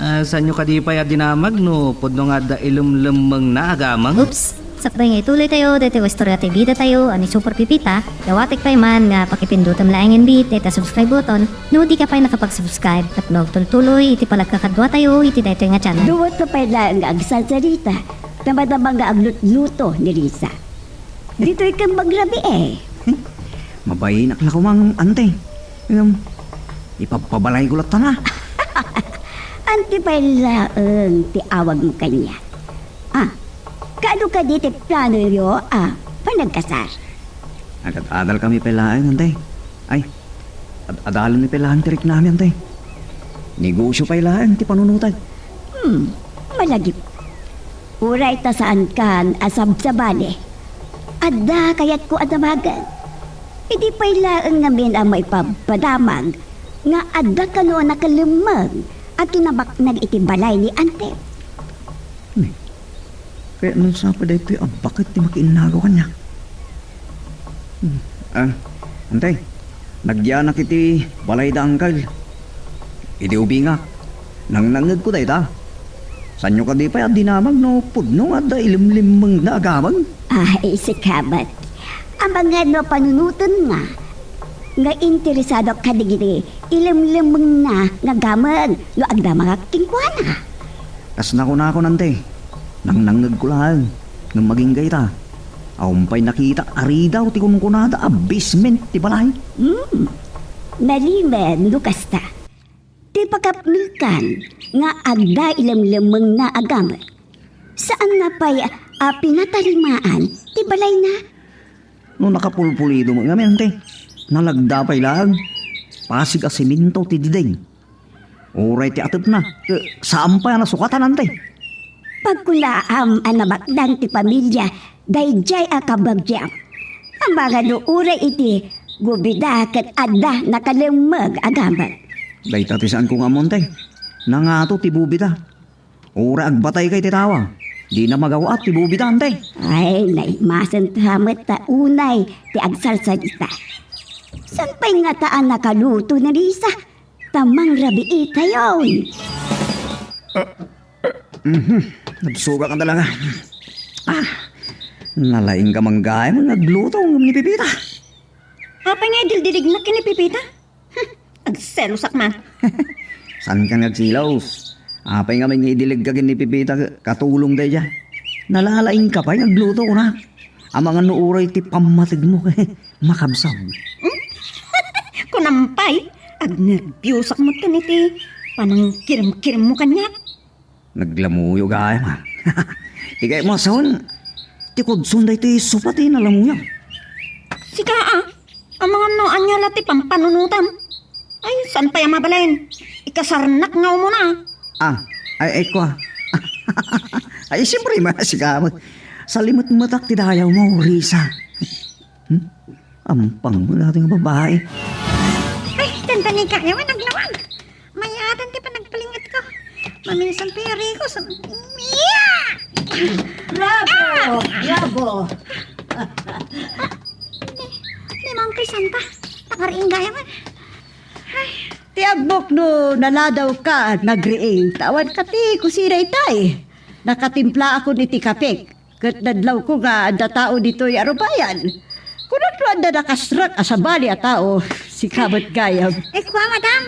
Ah, saanyo kadi pay a dinamag no pudno nga adda ilemlemmengna a gameng? Oops! Sakbay nga ituloy tayo daytoy nga istorya ti bida tayo a ni Super Pipita, dawatek pay man nga pakipindutem laengen bi dayta subscribe button no di ka pay nakapag-subscribe tapno agtultuloy iti panagkakadua tayo iti daytoy nga channel. Duwat pay laeng nga agsarsarita, ta madama nga aglutluto ni Risa. Ditoy kan mangrabii. Mabainak la koma, anti. Em, ipabpabalayko lattan a. Ania pay laeng ti awagmo kaniak? Ah, kaano kadi ti planoyo a panagkasar? Agad-adalkami pay laeng, Ante. Ay, ad-adalanmi pay laeng ti riknami, Ante. Negosio pay laeng ti panunoten. Hmm, malagip. Uray ta saankan a sabsabali, adda kayatko a damagen. Idi pay laeng ngamin a maipapadamag nga adda kano a nakalemmeng a kinabaknag iti balay ni Ante. Hmm. Kayatna sa pay daytoy a baket ti makiinnagaw kaniak. Hmm. Ah, Ante, nagyanak iti balay da Angkel. Idi ubingak, nangnangngegko dayta. Saanyo kadi pay a dinamag no pudno nga adda ilemlemmengna a gameng? Ay, sika met. Amangan no panunotenna nga interesado kadagiti ilemlemmengna nga gameng no agdamagak kenkuana. Kas nakunakon, Ante, nangnangngegko laeng ngem agingga ita. Awan pay nakitak a ridaw ti kunkunada a basement ti balay. Hmm. Nalimed no kasta. Ti pakapnekan nga adda ilemlemmengna a gameng, saanna pay a pinatarimaan ti balayna? No nakapulpulido met ngamin, Ante, nalagda pay laeng. Pasig a semento ti diding. Uray ti atepna, eh, saan pay a nasukatan, Ante. Pagkunaam a nabaknang ti pamilia daydiay a kabagiam. Amangan no uray iti gubida ket adda nakalemmeg a gameng. Dayta ti saanko nga ammo, Ante. Nangato ti bubida. Uray agbatayka iti tawa, dina magaw-at ti bubida, Ante. Ay, naimasen ta met ta unay ti agsarsarita. Saan pay ngata a nakaluto ni Risa? Ta mangrabiitayon. Mhm. Nabsogak talaga. Ah, nalaingka man gayam nga agluto ngem ni Pepita. Apay nga idildilignak ken ni Pepita? Agselosak man. Saankan nga agselos? Apay nga mangidilligka ken ni Pepita katulong daydiay? Nalalaingka pay nga agluto, kunak. Amangan no uray ti pammategmo, makabsag. Hmm? Kunam pay, agnerbiosak met ken iti panangkirimkirimmo kaniak. Naglamuyo gayam, a. Ti kayatmo a sawen, ti kudson daytoy sopa ti nalamuyo. Sika, a? Amangan no ania la ti pampanunotam? Ay, saan pay a mabalin? Ikasarnak nga umuna. Ah, ay, ay, kua. Ay, siyempre, ma, sika, ma. Salimetmetak ti dayawmo, Risa. Hmm? Ampang mo dati nga babae. Ay, tantanika, yawan naglawag. Mayatan ti panagpalingetko. Maminsan pay a rikos. Mia! Bravo! Bravo! Ni, ni Ma'am Crisanta, nakariing gayam. Ay. Ti ammok no naladawka, nagriing, ta awan ka ti kusina itay. Nakatimplaakon iti kapek. Ket nadlawko nga adda tao ditoy a rupayan. Kunam no adda nakasrek a sabali a tao, sika met gayam. Eh, kua, madam.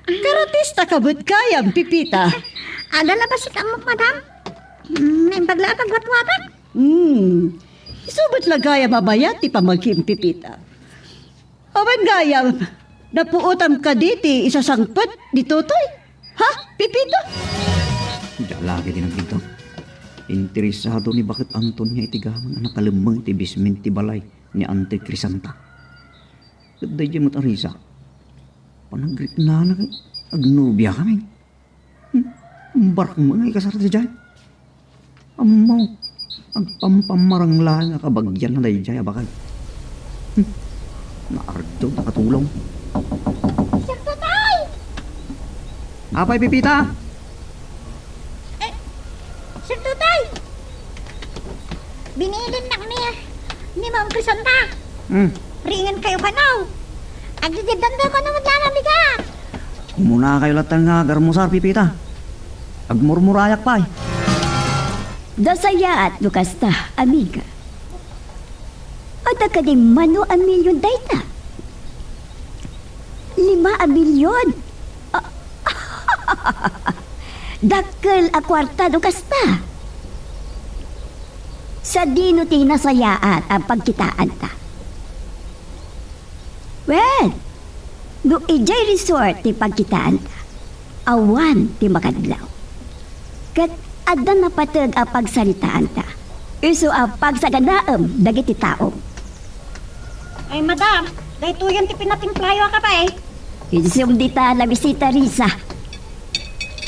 Karatista ka met gayam, Pipita. Adda la bassit ammok, madam. Mm, naimbag la a pagwatwatang. Hmm. Isu met la gayam a mayat ti pamagim, Pipita. Awan gayam, napuotam kadi ti isasangpet ni Totoy? Ha, Pepita? Diak la ketdi nagdinto. Interesado ni baket Antonia iti gameng a nakalemmeng iti basement ti balay ni Auntie Crisanta. Ket daydiay met a Risa, panagriknana ket agnobiakami. Hmm, barakmo nga ikasar daydiay. Ammo, agpampamarang laeng a kabagianna daydiay a bakay. Hmm, naardog, nakatulong. Sir Tutay! Apay, Pepita? Eh, Sir Tutay! Binilinnak ni, ni Ma'am Crisanta. Hmm. Ringan kayo kano. Agigiddan kayo kano met laeng a bigat. Umuna kayo latta nga agarmusar, Pepita. Agmurmurayak pay. Nasayaat no kasta, amiga. Adda kadi mano a milyon dayta? Lima a milyon? Ah, dakkel a kuarta no kasta. Sadino ti nasayaat a pagkitaanta? Wen, no idiay resort ti pagkitaanta, Awan ti makadlaw. Ket adda napateg a pagsaritaanta. Isu a pagsaganaem dagiti tao. Ay, madam, daytoyen ti pinatimplayo a kape. Insum dita nabisita, Risa.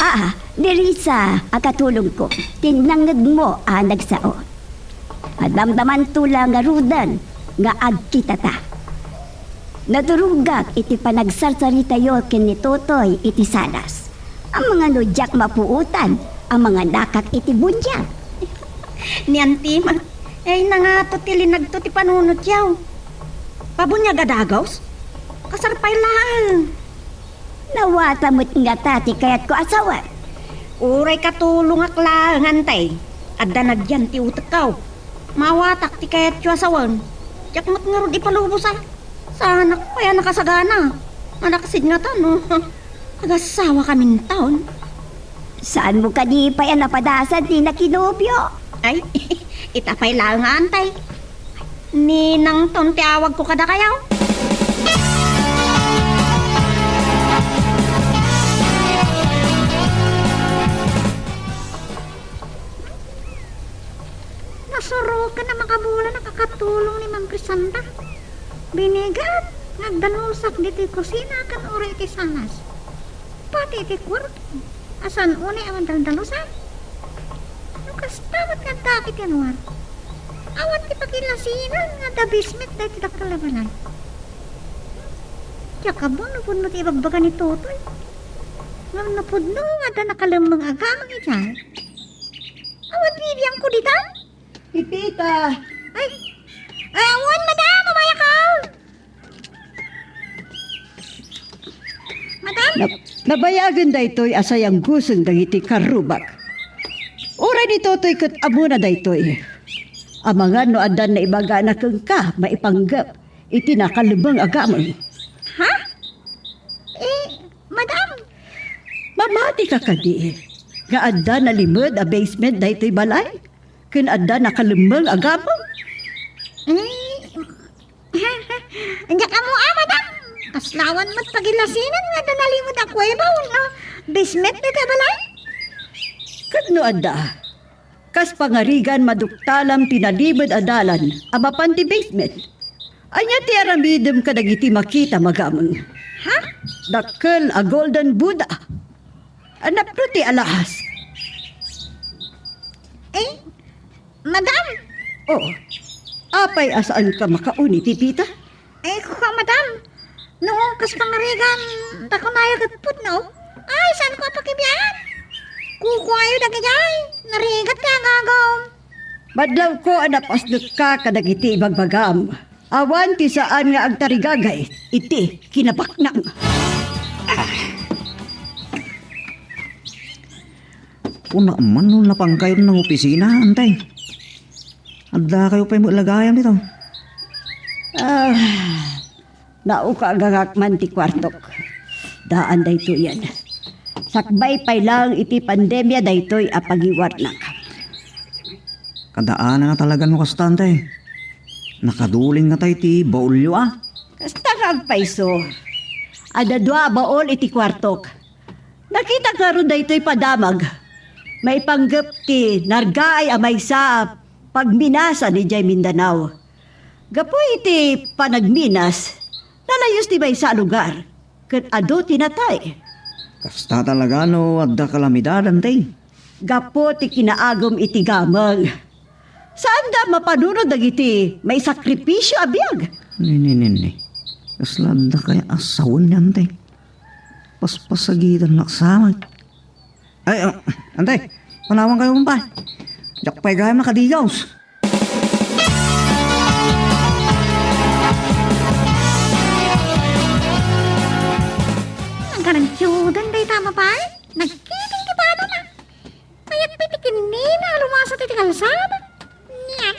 Ah, ni Risa a katulongko, ti nangngegmo a nagsao. Madamdamanto la ngaruden nga agkitata. Nadurogak iti panagsarsaritayo ken ni Totoy iti salas. Amangan no diak mapuotan a manganakak iti buniag. Ni Antima, ay nangato ti linagto ti panunotyo. Pabuniag a dagus? Kasar pay laeng. Nawata met ngata ti kayatko a sawen. Uray katulongak laeng, Antay. Adda nagyan ti utekko. Mawatak ti kayatyo a sawen. Diak met ngarud ipalubosa. Saanak pay a nakasagana. Manaksid ngata no agasawakaminton. Saanmo kadi pay a napadasan ti nakinobio? Ay, ita pay laeng, Antay. Ninangton ti awagko kadakayo. Nasuroken a makabulan a kakatulong ni Ma'am Crisanta. Binigat nga agdanusak ditoy kusina ken uray iti sanas. Pati iti kuarto, a saan unay a madaldalusan. No kasta met nga adda iti ruar, awan ti pakilasinan nga adda basement daytoy dakkel a balay. Diak ammo no pudno ti ibagbaga ni Totoy. Ngem no pudno nga adda nakalemmeng a gameng idiay, awan bibiangko ditan. Pipita! Ay! Ay, awan, madam! Mabayakaw! Madam? Nab-, nabayagen daytoy a sayanguseng dagiti karrubak. Uray ni Totoy ket ammona daytoy. Amangan no addan naibagana kenka maipanggep iti nakalemmeng a gameng. Ha? Eh, madam? Mamatika kadi nga adda nalimed a basement daytoy balay? Ken adda nakalemmeng a gameng? Eh, diak ammo a, madam. Kaslawan met pakilasinan nga adda nalimed a kuweba wenno basement dayta balay? Ket no adda, kas pangarigan maduktalam ti nalimed a dalan a mapan ti basement. Ania ti aramidem kadagiti makita a gameng? Ha? Dakkel a golden Buddha. Napno ti alahas. Eh, madam! Oh, apay a saanka makauni, Pipita? Eh, kua, madam, no kas pangarigan, ta kunayo ket pudno. Ay, saanko a pakibian? Kukuayo dagijay, narigat ti agagom. Madlawko a napasnekka kadagiti ibagbagam. Awan ti saan nga agtarigagay iti kinabaknang. Kuna man no napangkayon nga opisina, Antay. Adda kayo pay met lagayam dito. Ah, naukagagak man ti kuartok. Daan daytoyen. Sakbay pay laeng iti pandemia daytoy a pagiwarnak. Kadaan nga talaga no kasta, Antay. Nakaduling nga tay ti baulyo, ah. Kasta nga agpayso. Adda dua a baul iti kuartok. Nakitak ngarud daytoy padamag. Maipanggep ti nargaay a maysa a pagminasan idiay Mindanao. Gapu iti panagminas, nalayus ti maysa a lugar, ket adu ti natay. Kasta talaga no adda kalamidad, Antay. Gapu ti kinaagum iti gameng. Saanda mapanunod dagiti maisakripisio a biag. Ni, ni, ni, ni. Kasla adda kaya a sawen ni Antay. Paspasagitan naksamak. Ay, ah, Antay, panawan kayo, Antay. Diak pay gayam nakadigaws. Nagkarantiyudan dayta mapay? Nagkiting ti padona. Kayat pay ti kinnina a lumasat iti kalsada. Niya.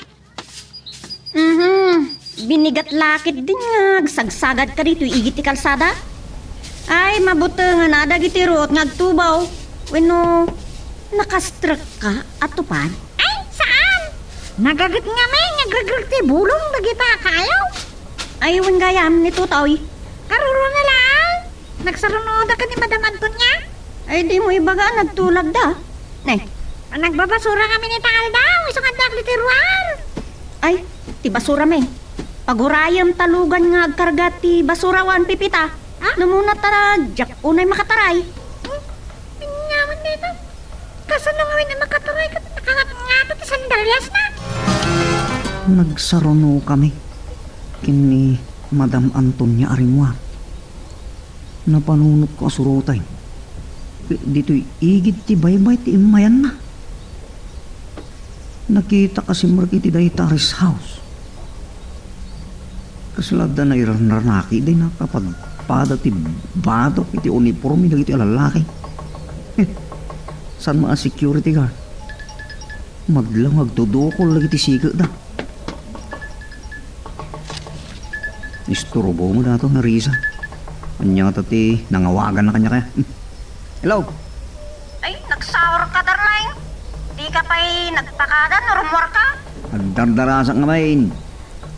Mhm. Binigat lakit din nga agsagsagad ka ditoy igit ti kalsada. Ay, mabutengan a dagiti ruot nga agtubaw. Wenno, nakastrek ka, atupad? Ay, saan! Nagaget ngamin nga agregreg ti bulong dagita a kaayo. Ay, wen gayam ni Tutoy. Karuruna laeng. Nagsarunoda ken ni Madam Antonia. Ay, dimo ibaga a nagtulagda. Ne. Nagbabasura kami ni Talda, isu nga adda ditoy ruar. Ay, ti basura mi. Pagurayem ta lugan nga agkarga ti basura wen Pipita. Ha? Namuna ta diak unay makataray. Hmm? Pinyaman dito. Kasano ngamin a makataray ket nakangat-ngat ti sandaliasna? Nagsarunokami ken ni Madam Antonia a rimmuar. Napanunotko a suroten ditoy igid ti baybay ti immayanna. Nakitak a simrek iti dayta a rest house. Kasla adda nairanranaki, day nakapadpada ti batok iti uniforme dagiti a lallaki. Saan met a security guard. Madlaw nga agdudukol dagiti siketda. Isturbo met daton ni Risa. Ania ngata ti nangawaganna kaniak? Hello? Ay, nagsaurka, darling. Dika pay nagpakada no rummuarka? Agdardarasak ngamin.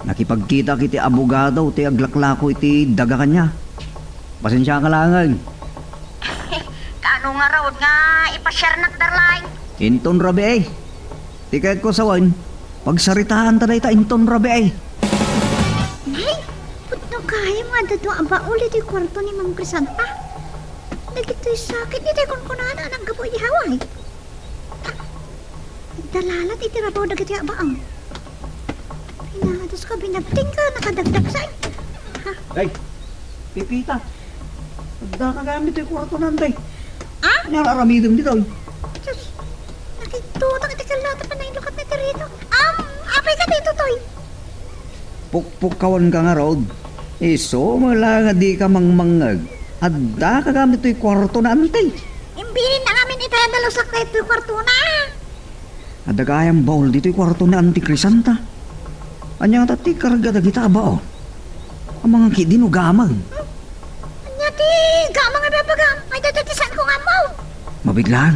Nakipagkitaak iti abogado ti aglaklako iti daga kaniak. Pasensiaka laengen. Kaano ngarud nga ipasiarnak, darling? Inton rabii. Ti kayatko sawen, pagsaritaanta dayta inton rabii. Nay, pudno gayam nga adda dua a baul iti kuarto ni Ma'am Crisanta. Dagitoy sakit iti kunkunana a naggapu iti Hawaii. Agdalalat iti rabaw dagitoy a baul. Pinadaska, binagtingka, nakadagdagsay. Ha? Ay, Pipita. Addaka gayam ditoy kuarto na, Antoy. Ah? Ania nga aramidem ditoy? Diyos, nakitutang iti kalata pananglukat na ti rito. Am, apay ka dito, Toy? Pukpukkawanka ngarud. Isu met la nga dika mangmangngeg. Addaka gayam ditoy kuarto na, Antoy. Imbilin na ngamin itay a dalusak daytoy kuarto na. Adda gayam baul ditoy kuarto ni Auntie Crisanta. Ania ngata ti karga dagita a baul? Amangan ketdi no gameng. Ania ti gameng a babagam? Ay, dayta ti saanko nga ammo. Mabiit laeng.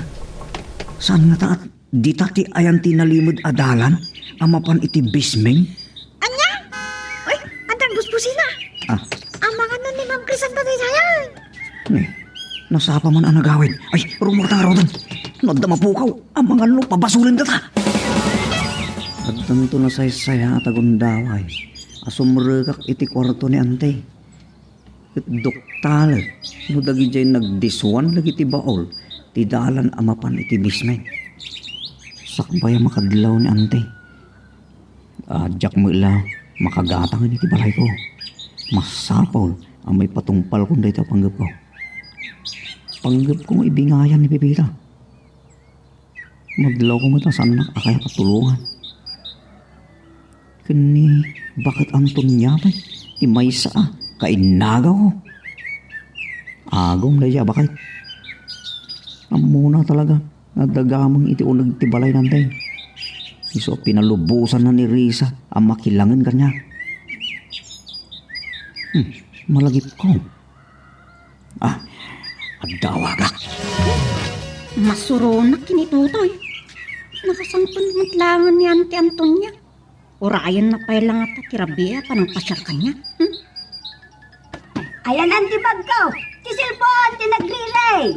Saan ngata a dita ti ayan ti nalimed a dalan a mapan iti basement? Ania? Ay, addan busbusina. Ah. Amangan no ni Ma'am Crisanta daydiay. Ni, nasapa man a nagawid. Ay, rummuarta ngaruden. No adda mapukaw, amangan no pabasolendata. Addanto nasaysayaat a gundaway a sumrekak iti kuarto ni Antoy. Ket duktalek no dagidiay nagdisuan dagiti baul ti dalan a mapan iti basement. Sakbay a makadlaw ni Antoy. A, diak met la makagatang iti balayko. Masapul a maipatungpalkon dayta a panggepko. Panggepko nga ibingayan ni Pepita. Madlawko met a saannak a kayat a tulongan. Ken ni Baket Antonia pay ti maysa a kainnagawko. Agum daydiay a baket. Ammona talaga nga adda gameng iti uneg ti balay na, Antoy. Isu a pinalubosanna ni Risa a makilangen kaniak. Hmm, malagipko. Ah, agdawagak. Masuronak ken ni Totoy. Nakasangpet met laengen ni Auntie Antonia. Urayenna pay la ngata ti rabii a panangpasiar kaniak. Hmm? Ayan, Auntie, bagko. Ti cellphone ti nagriring.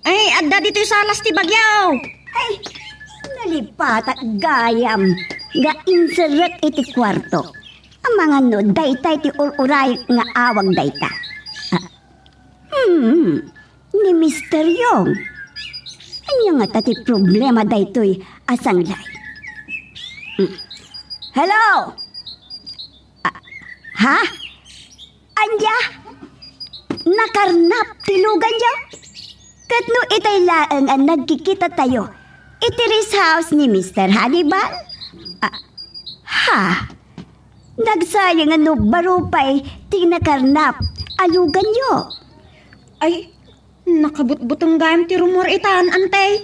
Ay, adda ditoy salas ti bagyo. Ay, nalipatak gayam nga inserrek iti kuarto. Amangan no daytay ti ur-urayek nga awag dayta. Ah, hmm, ni Mister Yong. Ania ngata ti problema daytoy a sanglay? Hmm. Hello? Ah, ha? Ania? Nakarnap ti luganyo? Ket no itay laeng a nagkikitatayo iti rest house ni Mister Hannibal? Ah, ha? Nagsayang no baro pay ti nakarnap a luganyo. Ay, nakabutbuteng gayam ti rummuar itan, Antoy.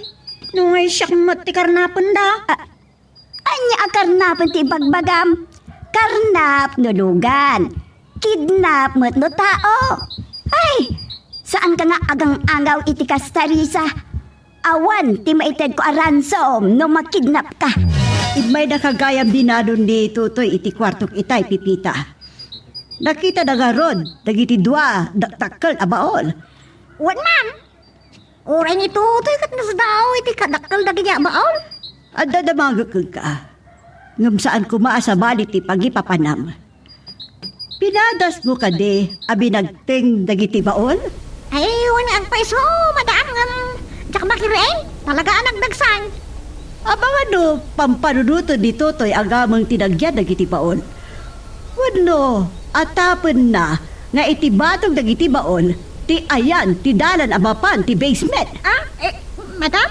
No ngay siak met ti karnapenda. Ah, ania a karnapen ti ibagbagam? Karnap no lugan. Kidnap met no tao. Ay, saanka nga agang-angaw iti kasta, Risa. Awan ti maitedko a ransom no makidnapka. Immaydaka gayam dinadon ni Totoy iti kuartok itay, Pipita. Nakitada ngarud dagiti dua dakdakkel a baul. Wen, ma'am. Uray ni Totoy ket nasdaaw iti kadakkel dagiti abaon. Adda damagek kenka, ngem saan koma a sabali ti pagipapanam. Pinadasmo kadi a binagteng dagiti baon? Ay, wen agpayso, madam, ngem diak makireen. Talaga a nagdagsan. Amangan no pampanunoten ni Totoy a gameng ti nagyan dagiti baon. Wenno, atapenna nga iti batog dagiti baon ti ayan ti dalan a mapan ti basement. Ah, eh, madam?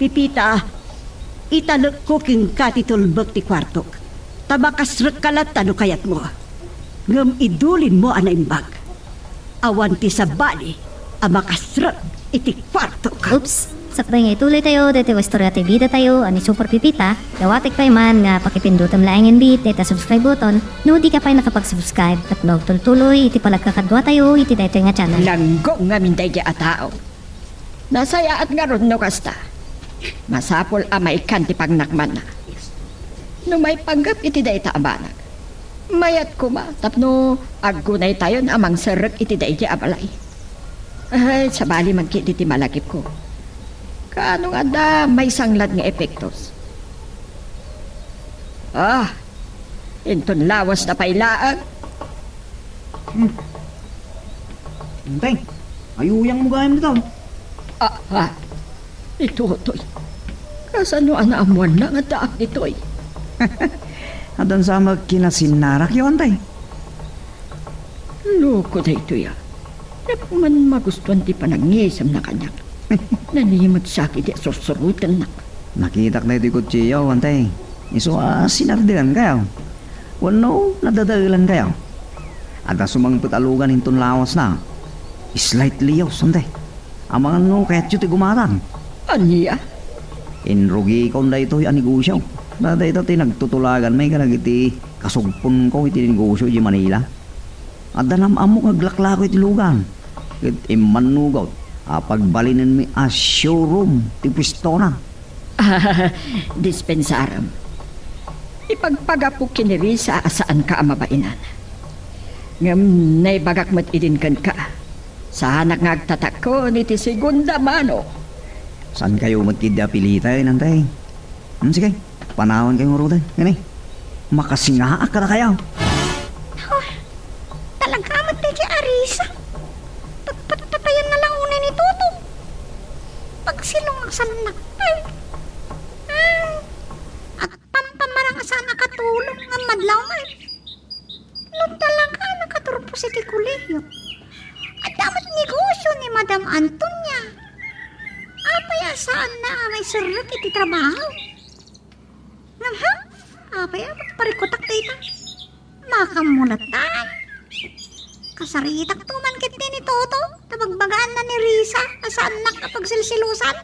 Pipita, italekko kenka ti tulbek ti kuartok, ta makasrekka latta no kayatmo. Ngem idulinmo a naimbag. Awan ti sabali a makasrek iti kuartok. Oops! Sakbay nga ituloy tayo daytoy a istorya ti bida tayo a ni Super Pipita, dawatek pay man nga pakipindutem laengen bit dayta subscribe button no di ka pay nakapag-subscribe ket maagtultuloy iti panagkakadua tayo iti daytoy nga channel. Nanggo ngamin daydi a tao. Nasayaat ngarud no kasta. Masapul a maikkan ti pangnakmanna. No maipanggep iti dayta a banag, mayat koma tapno aggunaytayon a mangserrek iti daydi a balay. Ay, sabali man ketdi ti malagipko. Kaano nga adda maisanglad nga epektos? Ah, inton lawasna pay laeng. Hmm. Intay, ayuyangmo gayam dita. Ah, ah. Ni Totoy. Kasano a naammuanna nga addaak ditoy? Addan sa met kinasinnarakyo, Antay? Loko daytoy, a. Diak man magustuan ti panangisemna kaniak. Nalimet siak iti sursurotennak. Nakitak daytoy kutsiyo, Antay. Isu a sinardilankayo. Wenno, nadadaelankayo. Adda sumangpet a lugan inton lawasna. Slightly used, Antay. Amangan no kayatyo ti gumatang. Ania? Inrugikon daytoy a negosio. Dayta ti nagtutulaganmi kadagiti kasugponko iti negosio iti Manila. Adda nam-ammok nga aglaklako iti lugan. Ket immannugot a pagbalinenmi a showroom ti puestona. Dispensarem. Ipagpagapok ken ni Risa a saanka a mabainan. Ngem naibagak met idin kenka. Saanak nga agtatakken iti segunda mano. Saankayo met ketdi a piliten, Antay? Hmm, sige, panawankayo ngaruden. Ngani, makasingaak kadakayo. Huh, talaga met daydi a Risa. Patpatpatayenna la unay ni Toto. Pagsilungsannak pay. Hmm, agpampamarang a saan a katulong nga madlaw man. No talaga a nakaturpos iti kolehiyo, adda met negosio ni Madam Antonia. Apay a saanna a maiserrek iti trabaho? Ngem, ha? Apay a parikutak dayta? Makammunatan. Kasaritak to man ketdi ni Toto, ta bagbagaanna ni Risa a saannak a pagsilsilusan.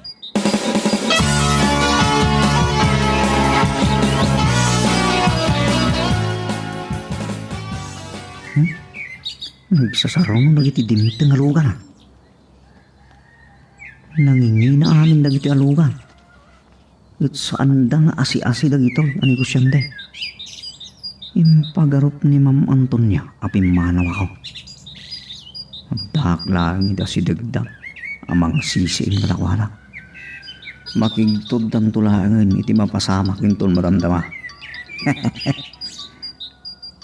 Hmm? Nagsasaruno dagiti dimteng a lugan, a. Nangingina amin dagiti a lugan. Ket saanda nga asi-asi dagitoy a negosiante. Impagarup ni Ma'am Antonia a pimmanawko. Addaak laeng iti asidegda a mangsisiim kadakuada. Makigtoddanto laengen iti mapasamak inton madamdama.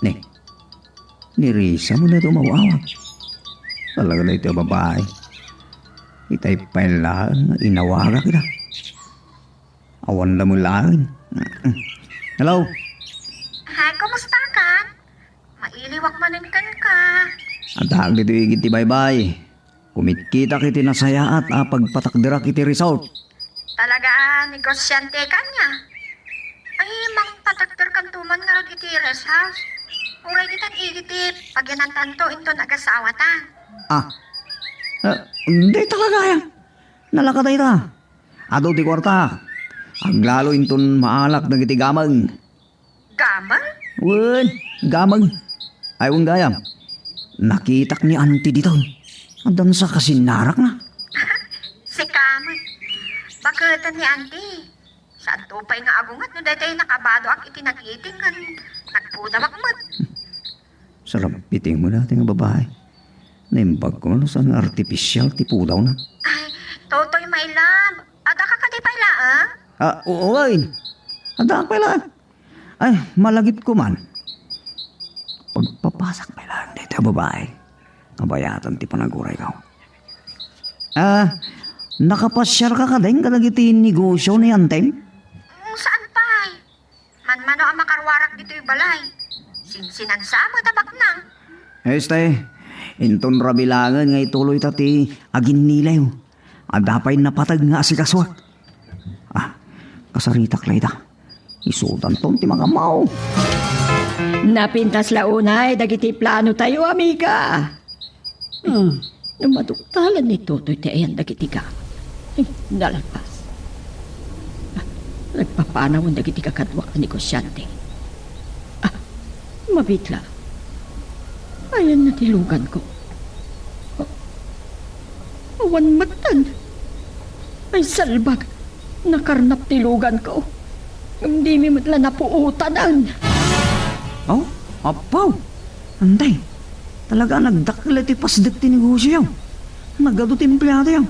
Ni, ni Risa met daytoy maawat. Talaga daytoy a babai. Itay pay laeng nga inawagak ida. Awan da met laeng. Hello? Hi, kumusta ka? Mailiwak manen kenka. Addaak ditoy igid ti baybay. Kumikkitak iti nasayaat a pagpatakderak iti resort. Talaga a negosyante ka ania? Ay, mangpatakderkanto man ngarud iti rest house. Uray ditan igid ti pagyanantanto inton agasawata. Ah. Ah, di talaga aya. Nalaka dayta. Adu ti kuarta. Aglalo inton maalak dagiti gameng. Gameng? Wen, gameng. Ay, wen gayam. Nakitak ni Auntie ditoy. Addan sa kasinnarakna. Sika met. Baketen ni Auntie? Saanto pay nga agunget no daytoy nakabadoak iti nagiting ken nagpudawak met. Sarabbiting met dayta nga babai. Naimbag ko no saan nga artificial ti pudawna. Ay, Totoy, my love, adda ka kadi pay laeng? Ah, oo, ay. Adda pay laeng. Ay, malagipko man. Pagpapasak pay laeng dayta a babai. Abayatan ti panagurayko. Ah, nakapasiar ka kadin kadagiti negosyo ni Antim? Mm, saan pay? Manmano a makaruarak ditoy balay. Sinsinansa met a baknang. Este, inton rabilangen nga ituloyta ti aginnilay. Adda pay napateg nga asikasuak. Ah, kasaritak layta. Isudanton ti makammaw. Napintas la unay dagiti planotayo, amiga. Hmm, no maduktalan ni Totoy ti ayan dagiti gamit. Eh, nalpas. Ah, nagpapanawen dagiti kakaduak a negosiante. Ah, mabitla. Ayanna ti luganko. Ah, awan metten. Ay, salbag. Nakarnap ti luganko. Ngem dimi met la napuotanan. Oh, apo. Antay, talaga a nagdakkel ti pasdek ti negosioyo. Nagadu ti empleadoyo.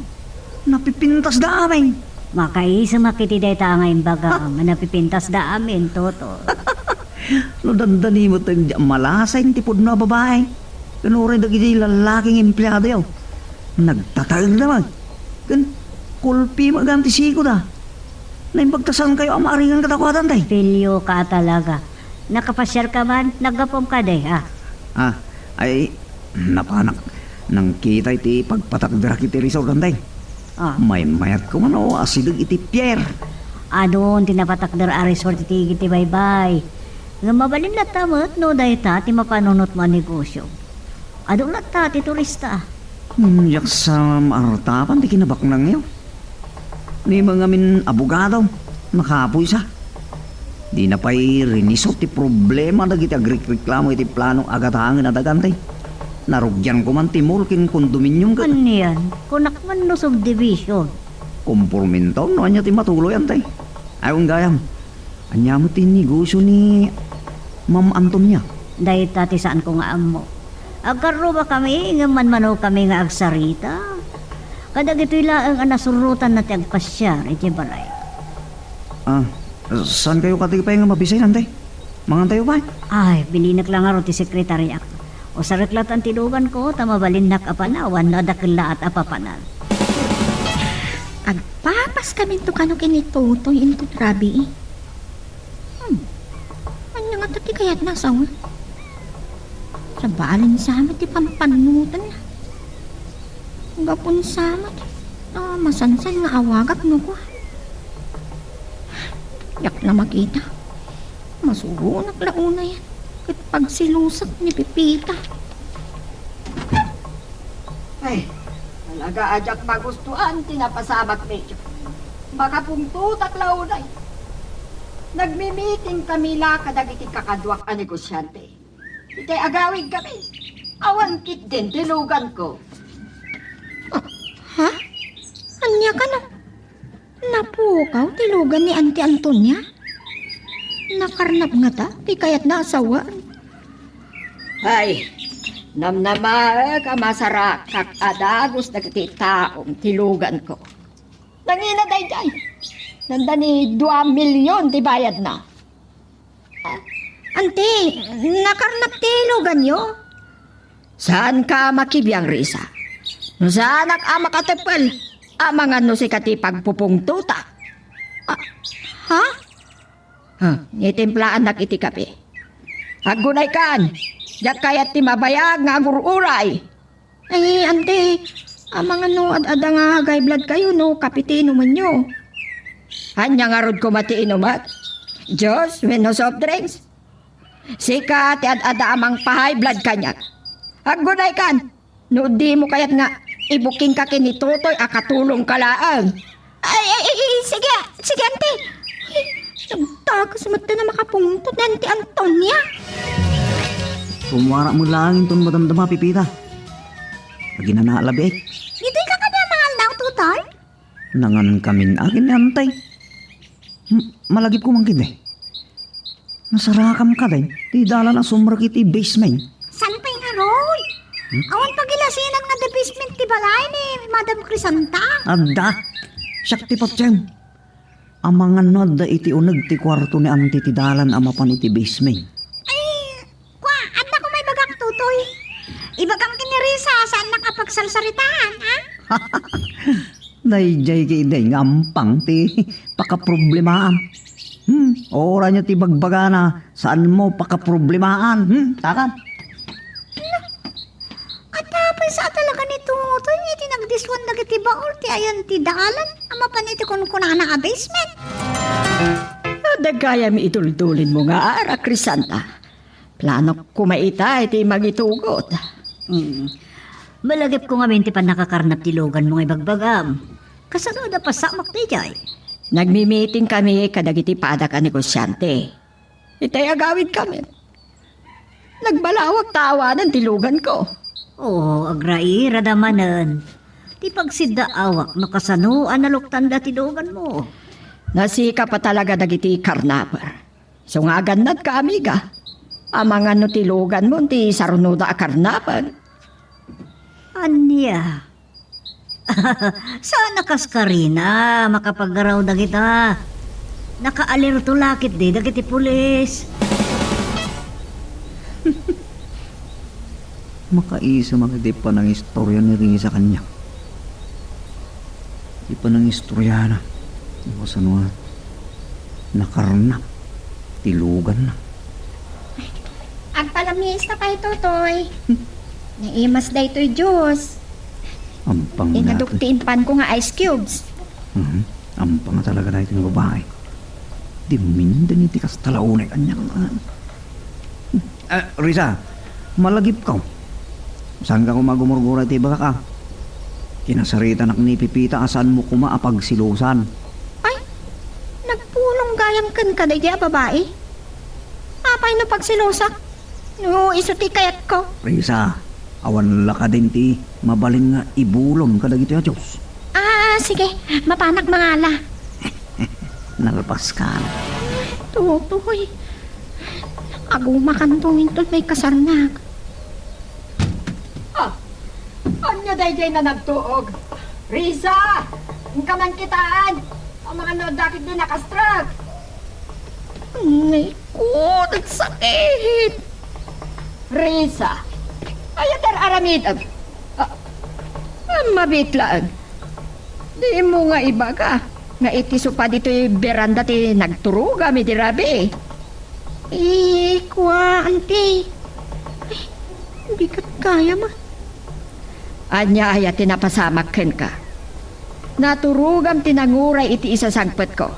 Napipintasda amin. Makaisemak iti dayta nga imbagam, napipintasda amin, Toto. No dandani met ti malasay ti pudno a babai, ken uray dagiti lallaki nga empleadoyo, nagtataegda met. Ken kulpi met gayam ti sikoda. Naimbag ta saankayo a maaringan kadakuada, tay? Pilio ka talaga. Nakapasiar ka man? Naggapom kadi, ah? Ah, ay, napanak. Nangkita iti pagpatakderak iti resort, tay. Ah. Maymayat ko man, o, asideg iti pier. Adun ti napatakder a resort iti, iti baybay. Ngem mabalin latta met no dayta ti mapanunotmo a negosio. Adu latta ti turista. Ngem diak sa maartapan ti kinabaknangyo. Ni mangamin abogado, nakapuy sa. Dina pay rinisot ti problema dagiti agrikreklamo iti plano a gatangen a daga, tay. Narugian ko man ti mall ken condominium ket. Anian? Kunak man no subdivision. Komporminto no ania ti matuloyan, tay. Ay, wen gayam. Ania met ti negosio ni Ma'am Antonia? Dayta ti saanko nga ammo. Agkarrubakami, ngem manmanokami nga agsarita kadagitoy laeng a nasurrotanna ti agpasiar iti balay. Ah, saankayo kadi pay nga mabisin, tay? Mangantayo pay? Ay, bilinek la ngarud ti sekretariak. Usarek latan ti luganko ta mabalinnak a panawan no adda kellaat a papanan. Agpapaskaminto kano ken ni Totoy inton rabii. Hmm. Ania ngata ti kayatna a sawen? Sabalen sa met ti pampannutanna. Gapun sa met, ah, masansan nga awagak no kua. Diak la makita. Masuronak la unayen ket pagsilusak ni Pepita. Ay, talaga a diak magustuan ti napasamak, Medyo. Makapungtotak la unay. Nagmi-meeting kami la kadagiti kakaduak a negosiante. Itay agawid kami. Awan ketdin ti luganko. Ah, ha? Ania kano? Napukaw ti lugan ni Auntie Antonia? Nakarnap ngata ti kayatna a sawen? Ay, namnamaek a masarakak a dagus dagiti taong ti luganko. Nangina daydiay. Nanda ni dua milyon ti bayadna. Ah, Auntie, nakarnap ti luganyo? Saanka a makibiang, Risa. No saanak a makateppel, amangan no sika ti pagpupungtotak. Ah, ha? Ha, nitimplaan nak iti kape. Aggunaykan, diak kayat ti mabayag nga agur-uray. Ay, Auntie, amangan no ad-adda nga high blood kayo no kape ti inumenyo. Ania ngarud koma ti inumek? Juice wenno soft drinks? Sika ti ad-adda a mangpa-high blood kaniak. Aggunaykan, no dimo kayat nga ibukingka ken ni Totoy a katulongka laeng. Ay, ay, ay, ay, sige, sige, Auntie. Ay, nagdagus met ta a makapungtot ni Auntie Antonia. Sumara met laeng inton madamdama, Pepita. Aginana a labiek. Ditoy ka kadi a mangaldaw, Totoy? Nangan kamin akin ni Auntie. Hmm, malagipko man kadi. Nasarakam kadi ti dalan a sumrek iti basement. Saan pay ngarud? Hmm? Awan pagilasinan nga the basement ti balay ni Madam Crisanta? Adda. Siak ti patiem. Amangan no adda iti uneg ti kuarto ni Auntie ti dalan a mapan iti basement. Ay, kua, adda ko maibagak, Totoy. Ibagam ken ni Risa, saannak a pagsarsaritaan, ha? Daydiay ketdi nga ampang ti pakaproblemaam. Hmm, uray no ti bagbagana, saanmo pakaproblemaan. Hmm, takan. Adda pay sa talaga ni Totoy iti nagdiswan dagiti baul ti ayan ti dalan a mapan iti kunkunana a basement. Adda gayam iduldulinmo nga ara, Crisanta. Planok koma ita iti mangitugot. Mm. Malagipko ngamin ti pannakakarnap ti luganmo nga ibagbagam. Kasano da pasamak daydiay? Nagmi-meeting kami kadagiti padak a negosiante. Itay agawid kami. Nagbalawak ta awanen ti luganko. Oo, agrairada manen. Ti pagsiddaawak no kasano a naluktanda ti luganmo. Nasika pa talaga dagiti karnaper. Isu nga agannadka, amiga. Amangan no ti luganmo ti sarunoda a karnapen. Ania? Saan a kas karina, makapaggaraw dagita. Nakaalerto la ketdi dagiti pulis. Makaisem a iti panangistorya ni Risa kaniak. Iti panangistoriana, no kasano a nakarnap ti luganna. Agpalamiis ta pay, Totoy. Naimas daytoy juice. Ampang Inadok natin. Ti impanko nga ice cubes. Mhm. Ampang talaga daytoy nga babae. Dimminden iti kasta la unay kaniak. Ah, Risa, malagipko. Saanka koma a gumurgura iti ibagak, a? Kinasaritanak ni Pepita a saanmo koma a pagselosan. Ay, nagpulong gayam kenka daydi a babai? Apay no pagselosak? No, isu ti kayatko. Risa, awan la kadin ti mabalin nga ibulon kadagitoy a Dios. Ah, sige. Mapanak mangala. Nalpaska. Tutoy. Agumakanto inton maikasarnak. Ah, ania daydiay a nagtuog? Risa! Inka man kitaan! Amangan no adda ketdi nakastrek. Nay ko, nagsakit. Risa, aya ti ar-aramidem? Ah, ah, mabiit laeng. Dimo nga ibaga nga iti sopa ditoy beranda ti nagturogam idi rabii. Eh, kua, ante. Ay, bigat gayam, a. Ania aya ti napasamak kenka? Naturogam ti nanguray iti isasangpetko.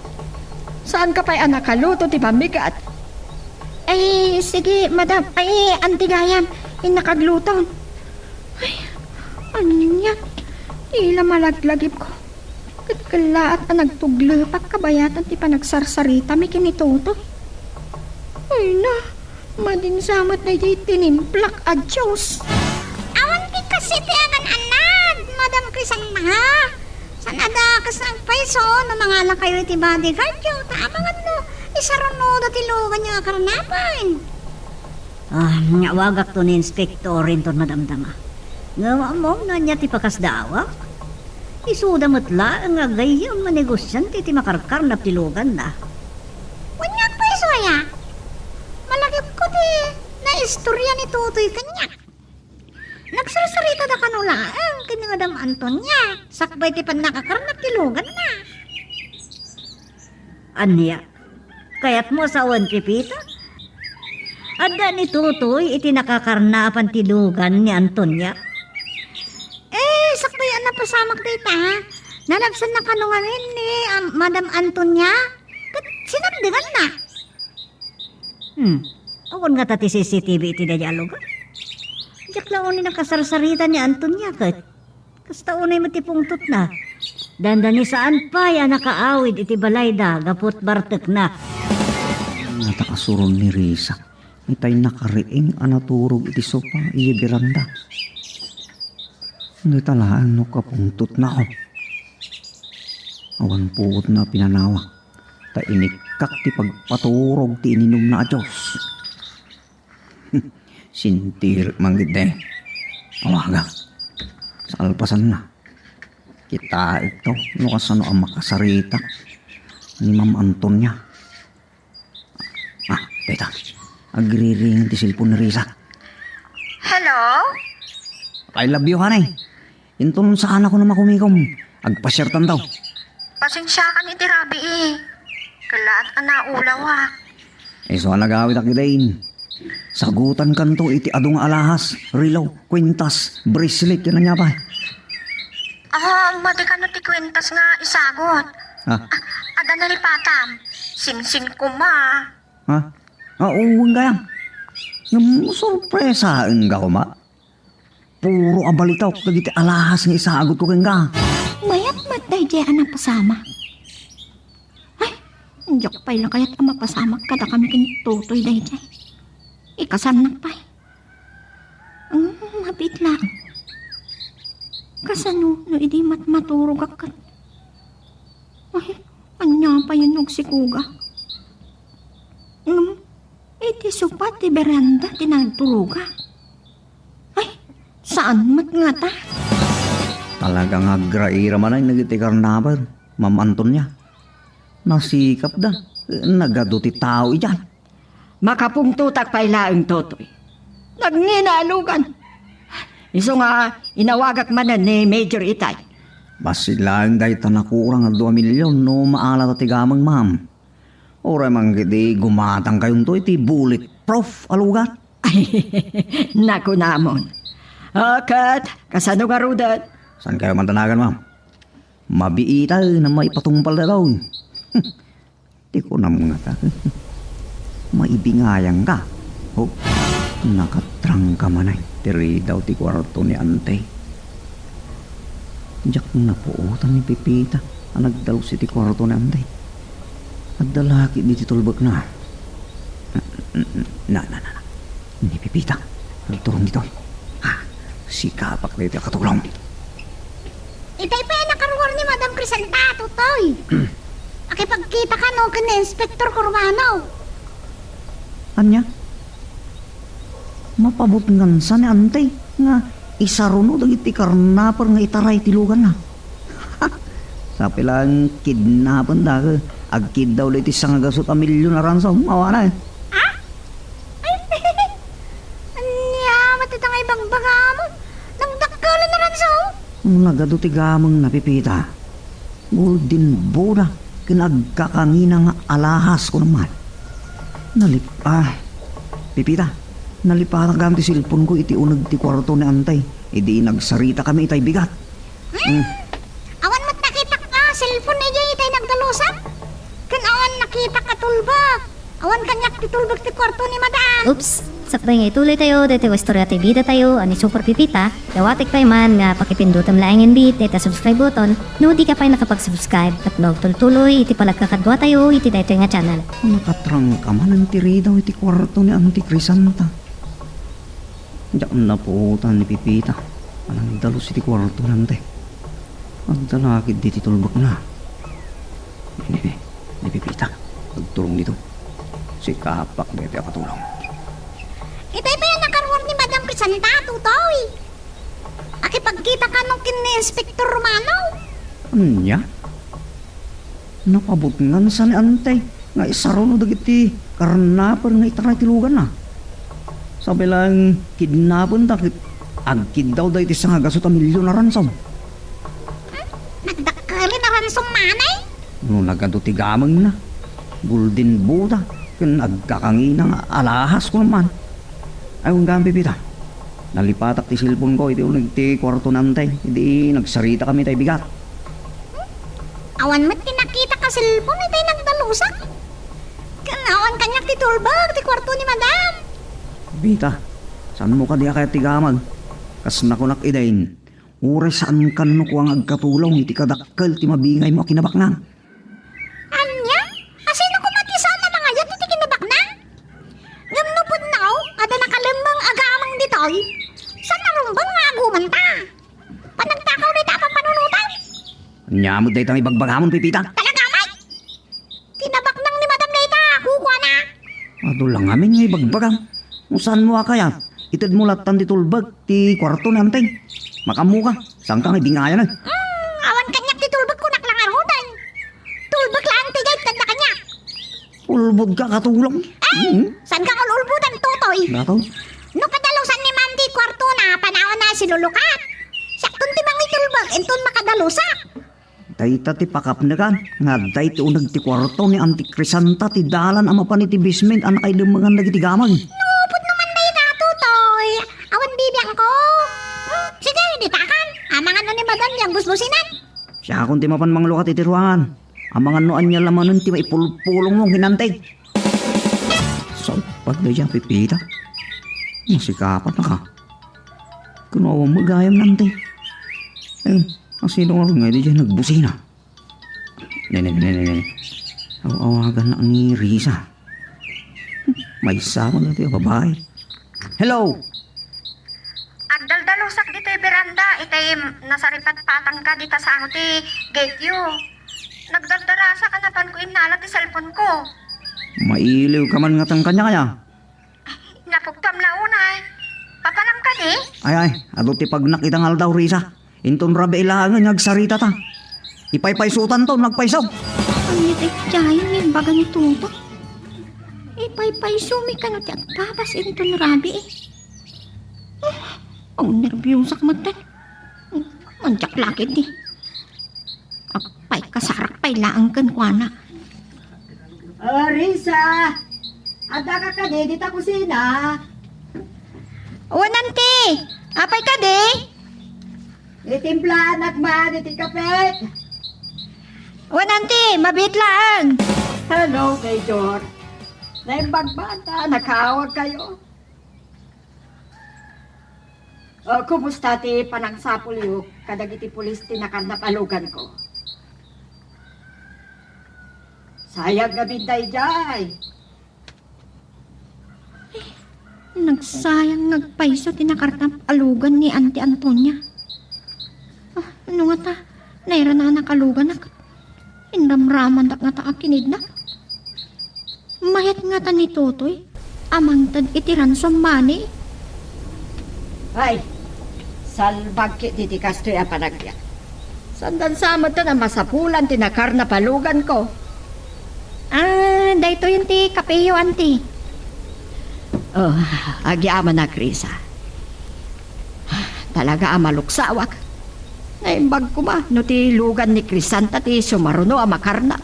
Saanka pay a nakaluto ti pammigat? Ay, sige, madam. Ay, ante gayam, innakagluto. Ay, ania? Ti la malaglagipko. Ket kellaat a nagtuglepak kabayatan ti panagsarsaritami ken ni Totoy. Ay na, madin sa met daydiay tinimplak a juice. Awan ti kaasi ti agan-annad, Madam Crisanta. Saan a dakes nga agpayso no mangalakayo iti bodyguardyo, ta amangan no isarunoda ti luganyo a karnapen. Ah, awagakto ni Inspektor inton madamdama. Ngem ammom no ania ti pakasdaawak? Isuda met laeng nga gayyem a negosiante ti makarkarnap ti luganna. Wen nga agpayso aya? Malagipko ti naistorya ni Totoy kaniak. Nagsarsarita da kano laeng ken ni Madam Antonia sakbay ti pannakakarnap ti luganna. Ania? Kayatmo a sawen, Pepita? Adda ni Totoy iti nakakarnapan ti lugan ni Antonia? Eh, sakbay a napasamak dayta, ha? Nalabsanna kano ngamin ni, um, Madam Antonia? Ket sinamdenganna? Hmm. Awan ngata ti C C T V iti daydiay a lugar. Diak la unay nakasarsarita ni Antonia ket kasta unay met ti pungtotna. Dandani saan pay a nakaawid iti balayda gapu bartekna. Natakasurong ni Risa. Itay nakariing a naturog iti sopa iti beranda. Dita laeng no kapungtotna, oh. Awan puotna a pinanawak, ta inikkak ti pagpaturog ti ininumna a juice. Sintirik man ketdi. Awagak. Sa alpasanna. Kitaekto no kasano a makasarita ni Ma'am Antonia. Ah, dayta. Agriring ti cellphone ni Risa. Hello? I love you, honey. Inton saan ako na makumikom, agpasiartanto. Pasensiakan iti rabii. Kalaat a naulawak. Isu a nagawidak idiay. Sagutankanto iti adu nga alahas, relo, kwintas, bracelet, ken ania pay. Ah, madi kano ti kwintas nga isagut? Ah. Ah, adda nalipatam. Sinsin koma. Ha? Ah, wen gayam. Ngem sorpresaenka koma. Puro abalitaok dagiti alahas nga isagutko kenka. Mayat met daydiay a napasamak. Ay, diak pay la kayat a mapasamak kadakami ken Totoy daydiay. Ikasannak pay. Mm, mabiit laeng. Kasano no idi matmaturogak ket, ay, ania pay no agsikuga? Ngem, iti supat ti beranda ti nagturoga. Ay, saan met ngata? Talaga nga agraira manen dagiti karnaper, Ma'am Antonia. Nasikapda, nagadu ti tao idiay. Makapungtotak pay laeng, Totoy. Nagngina a lugan. Isu nga inawagak manen ni Major Itay. Bassit laeng dayta nakurang a dua milyon no maala ta ti gameng, ma'am. Uray man ketdi gumatangkayonto iti bulletproof a lugan. Nakunamon. O, ket kasano ngaruden? Saankayo man danagan, ma'am. Mabiitaen a maipatungpal daytoy. Ti kunam ngata, maibingayanka. O, nakatrangka manen ti ridaw ti kuarto ni Ante. Diak napuotan ni Pepita a nagdalus iti kuarto ni Ante. Adda la ketdi ti tulbekna. Na, na, na, na. Ni Pepita, agturong ditoy. Ha, sikapak daytoy a katulong. Itay pay a nakaruar ni Madam Crisanta, Totoy. Akipagkita kano ken ni Inspector Cormano. Ania? Mapabutngan sa ni Ante nga isaruno dagiti karnaper nga itaray ti luganna. Sapay laeng kidnapenda, agkiddaw daytoy sangagasut a milyon a ransom, awanen. Ha? Ay, ania met dayta nga ibagbagam? Nagdakkel a ransom? Nagadu ti gamengna, Pepita. Golden Buddha ken agkakangina nga alahas, kunam man. Nalip-, ah, Pepita, nalipatak gayam ti cellphone-ko iti uneg ti kuarto ni Ante idi nagsaritakami itay bigat. Hmm? Hmm. Awan met nakitak a cellphone idiay itay nagdalusam? Ken awan nakitak a tulbek. Awan kaniak ti tulbek ti kuarto ni Madam. Oops! Sakbay nga ituloytayo daytoy a istorya ti bidatayo a ni Super Pepita, dawatek pay man nga pakipindutem laengen met dayta subscribe button no dika pay nakapag-subscribe ket no agtultuloy iti panagkakaduatayo iti daytoy nga channel. Nakatrangka manen ti ridaw iti kuarto ni Auntie Crisanta. Diak napuotan ni Pepita a nagdalus iti kuarto ni Ante. Adda la ketdi ti tulbekna. Ni, ni Pepita, agturong ditoy. Sikapak daytoy a katulong. Itay pay a nakaruar ni Madam Crisanta, Totoy. Akipagkita kano ken ni Inspector Romano. Ania? Napabutngan sa ni Ante nga isaruno dagiti karnaper nga itaray ti luganna. Sapay laeng kidnapenda ket agkiddawda iti sangagasut a milyon a ransom. Hmm? Nagdakkel a ransom manen? No nagadu ti gamengna, Golden Buddha ken agkakangina nga alahas, kunam man. Ay, wen gayam, Pepita. Nalipatak ti cellphone-ko iti uneg ti kuarto ni Ante idi nagsaritakami itay bigat. Awan met ti nakitak a cellphone itay nagdalusam. Ken awan kaniak ti tulbek ti kuarto ni Madam. Pepita, saanmo kadi a kayat ti gameng? Kas nakunak idin, uray saankan no kua nga agkatulong iti kadakkel ti mabingaymo a kinabaknang. Ania? Asino koma ti saan a mangayat iti kinabaknang? Ngem no pudno, adda nakalemmeng a gameng ditoy. Saan a rumbeng nga agumenta? Panagtakaw dayta a pampanunotan? Ania met dayta nga ibagbagamon, Pepita? Talaga met! Kinabaknang ni Madam dayta, kukuana. Adu la ngamin nga ibagbagam. No saanmo a kayat, Itedmo lattan ti tulbek ti kuarto ni Ante. Makaammoka, saanka nga ibingayan, eh. Mm, awan kaniak ti tulbek, kunak la ngaruden. Tulbek laeng ti gayud, tedna kaniak. Ulbodka, katulong. Eh, Mm. saanka nga ulbodan, Totoy? Dato? No kadalusan ni Ma'am ti kuartona, panawanna sinulukat. Siakton ti mangitulbek, inton makadalusak. Dayta ti pakapnekan, nga adda iti uneg ti kuarto ni Auntie Crisanta ti dalan a mapan iti basement a nakaidemmengan dagiti gameng. No, pudno man dayta, Totoy. Awan bibiangko. Hmm, sige, ditakan. Amangan no ni Madam ti agbusbusinan. Siakon ti mapan manglukat iti ruangan. Amangan no ania la manen ti maipulpulongmo ken Ante. Salpag dayta, Pepita. Masikapatnaka. Kuno awan met gayam ni Ante. Eh, asino nga dayta nagbusina? Nene, nene, nene. Aw-awaganna ni Risa. Maysa man dayta a babai. Hello! Agdaldalusak ditoy beranda, itay nasaripatpatangka dita sango ti gateyo. Nagdardarasaka napanko innala ti cellphoneko. Mailiwka man ngatan kaniak aya? Napuktam la unay. Papanam kadi? Ay, ay, adu ti pagnak ita nga aldaw, Risa. Inton rabii laengen nga agsaritata. Ipaypaysotanto no agpayso. Ania ti idiayen nga imbaga ni Toto? Ipaypaysomi kano ti agbabas inton rabii? Oh, nerviosak metten. Mandiak la ketdi. Agpaykasarak pay laeng kenkuana. Oh, Risa! Addaka kadi dita kusina? Wen, Auntie! Apay kadi? Itimplaanak man iti kape. Wen, Auntie, mabiit laeng. Hello, Major. Naimbag man ta nakaawagkayo. Ah, kumusta ti panangsapulyo kadagiti pulis ti nakarnap a luganko? Sayang nga binday jay. Nagsayang nga agpayso ti nakarnap a lugan ni Auntie Antonia. Ah, ano ngata? Nairananak a luganak. Inramramandak ngata a kinidnap. Mayat ngata ni Totoy a mangted iti ransom money? Ay, salbag ketdi ti kastoy a panagbiag. Saan dansa metten a masapulan ti nakarnap a luganko? Ah, daytoyen ti kapeyo, Auntie. Oh, agyamanak, Risa. Talaga a maluksawak. Naimbag koma no ti lugan ni Crisanta ti sumaruno a makarnap.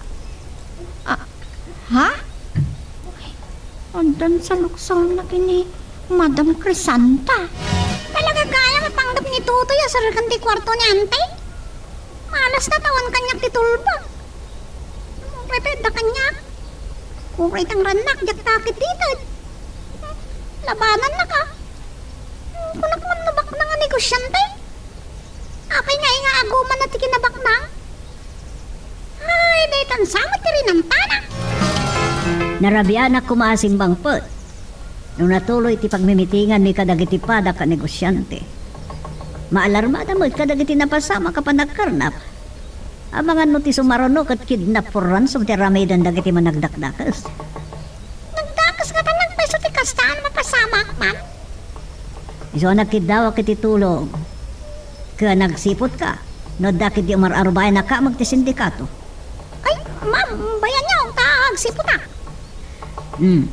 Ah, ha? Ay, addan sa luksawna ken ni Madam Crisanta. Talaga gayam a panggep ni Totoy a serreken ti kuarto ni Auntie? Malas ta tawan kaniak ti tulbek. Ripedda kaniak. Uray tangrannak, diak takit dita. Labanannaka. Kunak man no baknang a negosiante. Apay nga inga aguman a ti kinabaknang? Ay, daytan sa met ti rinamtana. Narabianak koma a simmangpet no natuloy ti pagmimitinganmi kadagiti padak a negosiante. Maalarmada met kadagiti napasamak a panagkarnap. Amangan no ti sumaruno ket kidnap for ransom ti aramiden dagiti managdakdakes. Nagdakes ngata nagpayso ti kasta a mapasamak, ma'am? Isu a nagkiddawak iti tulong. Ken agsiputka no adda ketdi umar-arubayan a kameg ti sindikato. Ay, ma'am, bayanyo ta agsiputak. Hmm,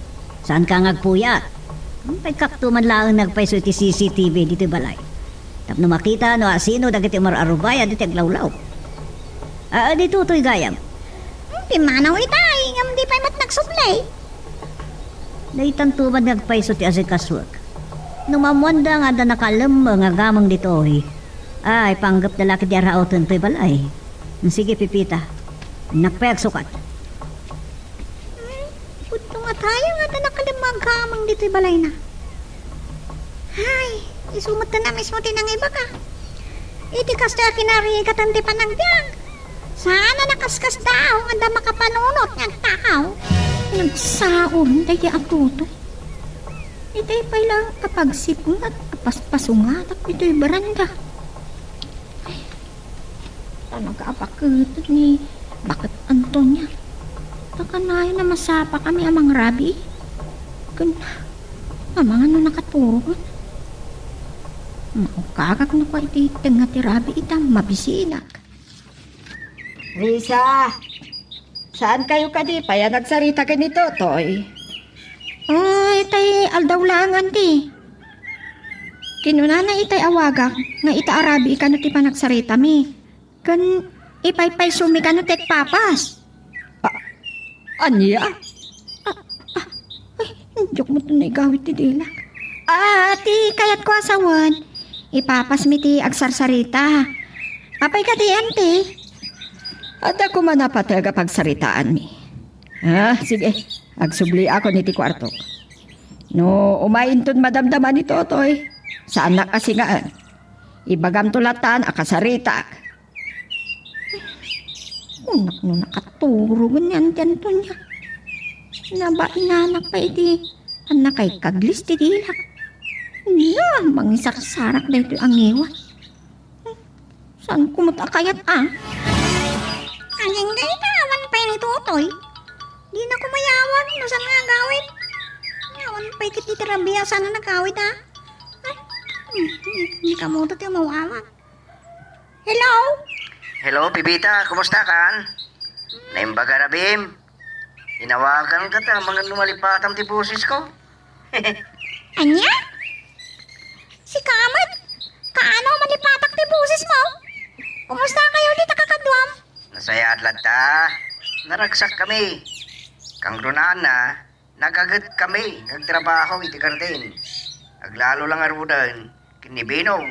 saanka nga agpuyat? Pay kakto man laeng nagpayso iti C C T V ditoy balay. Tapno makita no asino dagiti umar-arubaya ditoy aglawlaw. Aa, di Totoy gayam. Hmm, pimmanaw itay, ngem di pay met nagsubli. Daytanto met nga agpayso ti asikasoek. No maammoanda nga adda nakalemmeng a gameng ditoy, ay, panggepda la ketdi a rauten toy balay. Sige, Pepita. Innak pay agsukat. Hmm, pudno ngatayen nga adda nakalemmeng a gameng ditoy balayna. Ay, isu metten a mismo ti nangibaka. Iti kastoy a kinarikatan ti panagbiag, saan a nakaskasdaaw nga adda makapanunot nga agtakaw. Nagsaoren daydi a Totoy. Itay pay la a pagsipnget a paspasungatak ditoy baranda. Ay, talaga a baket ni baket Antonia. Ta kanayon a masapakami a mangrabii. Ken amangan no nakaturog. Maukagak no kua iti tengnga ti rabii ta mabisinak. Risa, saan kayo kadi pay a nagsarita ken ni Totoy? Ay, tay aldaw laeng, anti. Kinunana itay awagak nga ita a rabii kano ti panagsaritami. Ken ipaypaysomi kano ti agpapas. Ah, ania? Ah, ah, ay, diak met naigawid ti dilak. Ah, ti kayatko a sawen, ipapasmi ti agsarsarita. Apay kadi, anti? Adda koma napateg a pagsaritaanmi. Ah, sige, agsubliakon iti kuartok. No umay inton madamdama ni Totoy, saannak a singaen. Ibagamto latan a kasaritak. Kunak no nakaturogen ni Auntie Antonia. Nabainanak pay iti annakaykaglis ti dilak. Na, mangisarsarak daytoy a ngiwat. Saan ko met a kayat, a? Agingga ita, awan pay ni Totoy. Dina ko mayawan no saan nga agawid. Awan pay ket iti rabii a saan a nagawid, a? Ay, hmm, hmm, ni kamoto ti umawawag. Hello? Hello, Pipita. Kumusta kan? Naimbag a rabiim? Inawaganka ta, amangan no malipatam ti bosesko. Ania? Sika met? Kaano a malipatak ti bosesmo? Kumusta kayo dita kakaduam? Nasayaat latta. Naragsakkami. Kangrunaanna, nagagetkami nga agtrabaho iti garden. Aglalo la ngaruden ken ni Binong.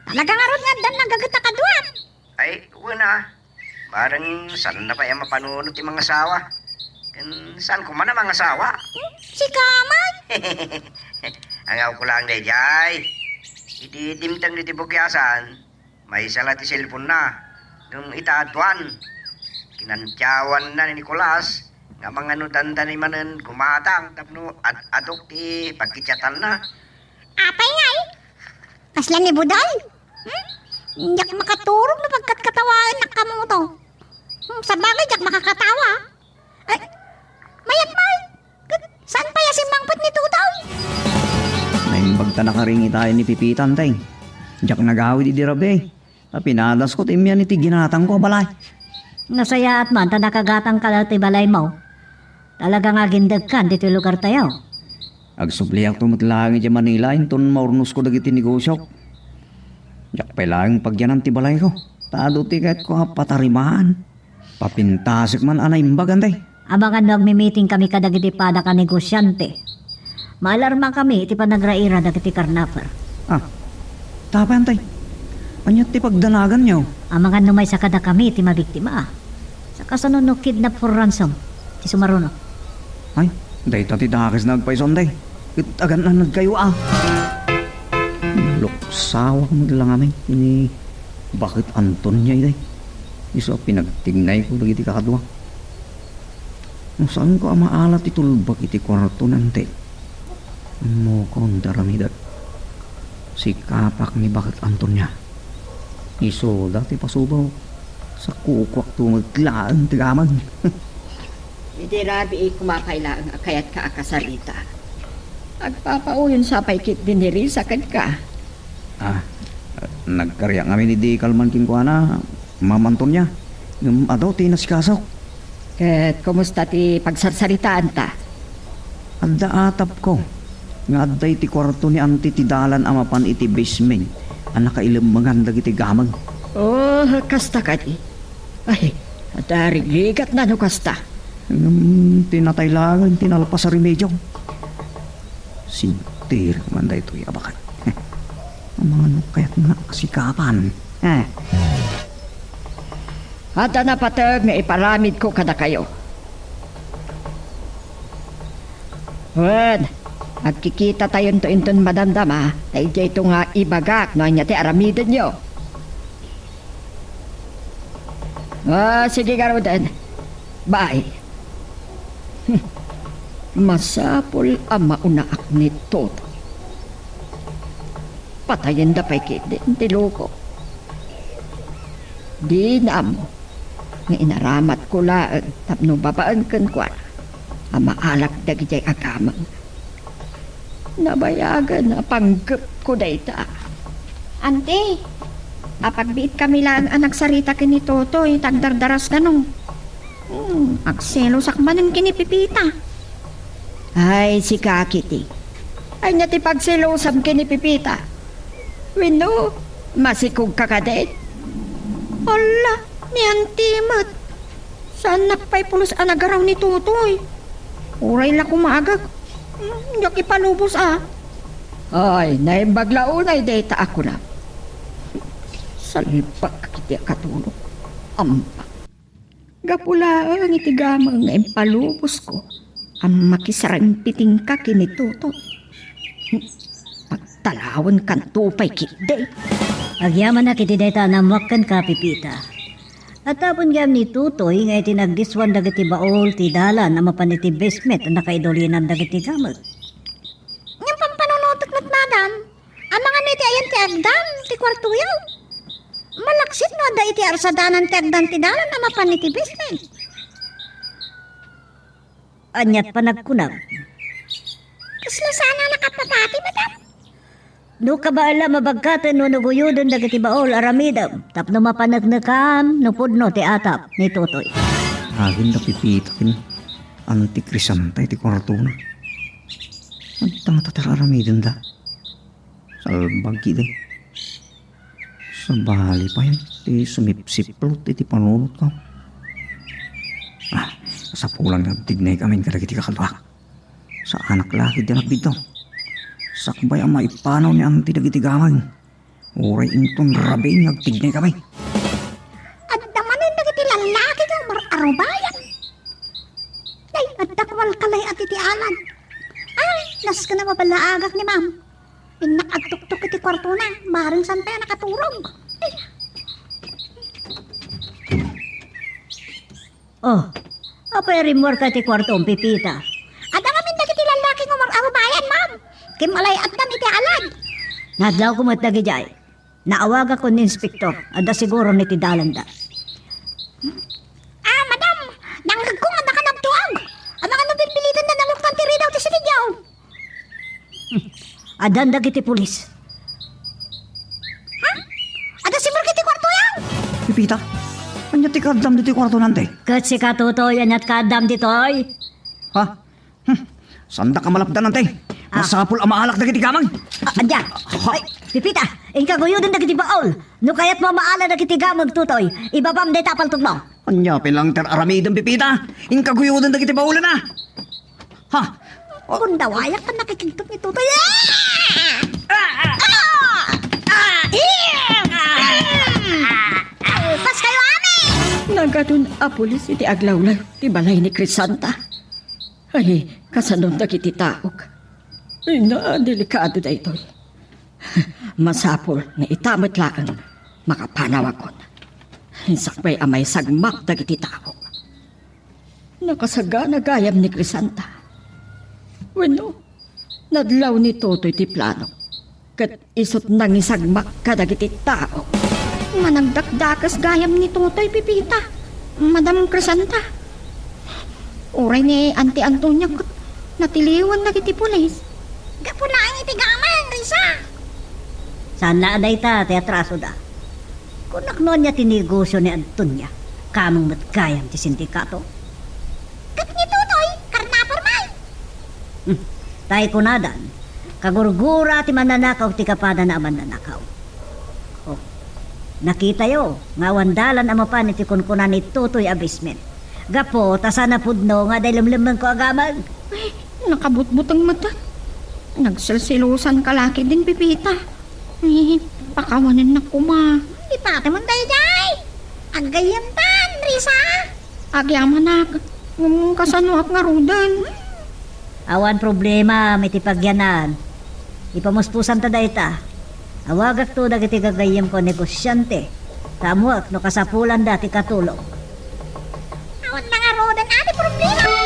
Talaga ngarud nga addan nagaget a kaduam? Ay, wen a. Bareng saanna pay a mapanunot ti mangasawa. Ken saan koma a mangasawa? Hmm, sika met? Angawko laeng daydiay. Idi dimteng ditoy bukiasan, maysa la ti cellphone-na. Ngem ita aduan. Kinantiawanna ni Nicolas nga manganodanda ni manen gumatang tapno ad-adok ti pagkichatanna. Apay ngay? Kasla ni Budol? Hmm? Diak makaturog no pagkatkatawaennak kamoto. Hmm, sabagay, diak makakatawa. Ay, mayat man. Ket saan pay a simmangpet ni Tutoy? Naimbag ta nakaringitaen ni Pipita, tay. Diak nagawid idi rabii. Ta pinadasko ti immian iti ginatangko a balay. Nasayaat man ta nakagatangka la ti balaymo. Talaga nga agindegkan ditoy lugartayo. Agsubliakto met laeng idiay Manila inton maurnosko dagiti negosiok. Diak pay laeng pagyanan ti balayko. Ta adu ti kayatko a patarimaan. Papintasek man a naimbag, anti. Amangan no agmi-meeting kami kadagiti padak a negosiante. Maalarmakami iti panagraira dagiti karnaper. Ah, tapay, anti. Ania ti pagdanaganyo? Amangan no maysa kadakami ti mabiktima. Sa kasano no kidnap for ransom ti sumaruno? Ay, dayta ti dakes nga agpayso, anti. Ket agan-anadkayo, a. Luksawak met la ngamin ken ni Baket Antonia, itay. Isu a pinagtignayko dagiti kakaduak. No saanko a maala ti tulbek iti kuarto ni anti. Ammokon ti aramidek. Sikapak ni Baket Antonia. Isuda ti pasubawko. Sakukuakto met laeng ti gameng. Idi rabii koma pay laeng a kayatka a kasarita, agpapauyon sa pay ketdi ni Risa kenka. Ah, nagkariak ngamin idi kalman kenkuana, Ma'am Antonia. Ngem adu ti inasikasok. Ket kumusta ti pagsarsaritaanta? Adda atapko nga adda iti kuarto ni Auntie ti dalan a mapan iti basement a nakailemmengan dagiti gameng. Oh, kasta kadi? Ay, adda rigligatna no kasta. Ngem ti natay laeng ti nalpas a remedio. Sintirak man daytoy a baket. Amangan no kayatna a sikapan. Eh. Adda napateg nga iparamidko kadakayo. Wen, agkikitatayon to inton madamdama, ta idiayto nga ibagak no ania ti aramidenyo. Ah, sige garuden. Bye. Hmm. Masapul a maunaak ni Totoy. Patayenda pay ketdi ti loko. Dina ammo nga inaramatko laeng tapno babaen kenkuana a maalak dagidiay a gameng. Nabayagen a panggepko dayta. Anti, apagbiitkami laeng a nagsarita ken ni Totoy, ta agdardarasda no. Hmm, agselosak manen ken ni Pepita. Ay, sika, Kitty. Ania ti pagselosam ken ni Pepita? Wenno, masikogka kadi? Hala, ni Anti met. Saannak pay pulos a nagaraw ni Totoy. Uray la kumagek. Hmm, diak ipalubos a. Ay, naimbag la unay dayta a kunam. Salbag iti a katulog. Ampa. Gapu laeng iti gameng nga impalubosko a makisarangpitingka ken ni Totoy. Pagtalawenkanto pay ketdi. Agyamanak iti dayta a nammuak kenka, Pepita. Adda pon gayam ni Totoy nga iti nagdiswan dagiti baol ti dalan a mapan iti basement a nakaidulinan dagiti gameng. Ngem pampanunotek met, madam, amangan iti ayan ti agdan ti kuartoyo. Malaksid no adda iti arsadanan ti agdan ti dalan a mapan iti basement. Aniat panagkunam? Kasla saan a nakapapati, madam? No kabaella, mabagkaten wenno guyoden dagiti baol, aramidem tapno mapaneknekam no pudno ti atap ni Totoy. Agin da Pepita ken Anti Crisanta iti kuartona. Adda ngata ti ar-aramidenda. Salbag ketdi. Sabali pay ti sumipsiplot iti panunotko. Ah, kasapulan nga agtignay kami kadagiti kakaduak. Saanak la ketdi a nagbidto. Sakbay a maipanaw ni Anti dagiti gameng. Uray inton rabii nga agtignay kami. Adda manen dagiti lallaki nga umar-arubayan. Ay, adda kawalkalay a titialan. Ay, nasken a maballaagak ni ma'am. Innak agtuktok iti kuartona, bareng saan pay a nakaturog. Ay. Oh, apay a rimmuarka iti kuartom, Pepita? Adda ngamin dagiti lallaki nga umar-arubayan, ma'am. Kimmalay-atdan iti alad. Nadlawko met dagidiay. Naawagakon ni Inspektor. Adda siguro iti dalanda. Ah, madam, nangngegko nga adda kanabtuag. Amangan no bilbilitenda naluktan ti ridaw ti sinidiaw. Hmm. Addan dagiti pulis. Ha? Adda simmurgit ti kuartoyo? Pepita, ania ti kaaddam ditoy kuarto, Anti? Ket sika, Totoy, aniat kaaddam ditoy? Ha? Hmm. Saandak a malapdan, Anti. Ah. Masapul a maalak dagiti gameng. Ah, ania? Ha? Ay, Pepita, inka guyoden dagiti baol. No kayatmo a maala dagiti gameng, Totoy, ibabam dayta a paltogmo. Ania pay laeng ti ar-aramidem, Pepita? Inka guyoden dagiti baolen a. Ha? Kundawayak ta nakikigtot ni Totoy. Ah! Ah! Ah! Ah! Alpas kayo amin! Nagadun a pulis iti aglawlaw ti balay ni Crisanta. Ay, kasano dagiti taok? Ina, delikado daytoy. Masapul nga ita met laeng makapanawakon. Sakbay a maisagmak dagiti tao. Nakasagana gayam ni Crisanta. Wenno, nadlaw ni Totoy ti plano. Ket isut' nangisagmak kadagiti tao. Managdakdakes gayam ni Totoy, Pepita, Madam Crisanta. Uray ni Anti Antonia ket natiliwan dagiti pulis. Gapu laeng iti gameng, Risa. Saan la a dayta ti atrasoda. Kunak no ania ti negosio ni Antonia, kameng met gayam ti sindikato. Ket ni Totoy, karnapor man. Hmm. Tay kunadan, kagurgura ti mannanakaw ti kapadana a mannanakaw. Oh. Nakitayo nga awan dalan a mapan iti kunkuna ni Totoy a basement. Gapu ta saan a pudno nga adda lemlemmengko a gameng. Ay, nakabutbuteng met. Nagselselosanka la ketdin, Pepita. Eh, pakawanennak koma. Ipatay man daydiay. Aggayyemtan, Risa. Agyamanak. Ngem kasanoak ngaruden? Awan problema iti pagyanan. Ipamuspusanta dayta. Awagakto dagiti gagayyemko a negosiante. Ta ammoek no kasapulanda ti katulong. Awan nangarodan a ti problema.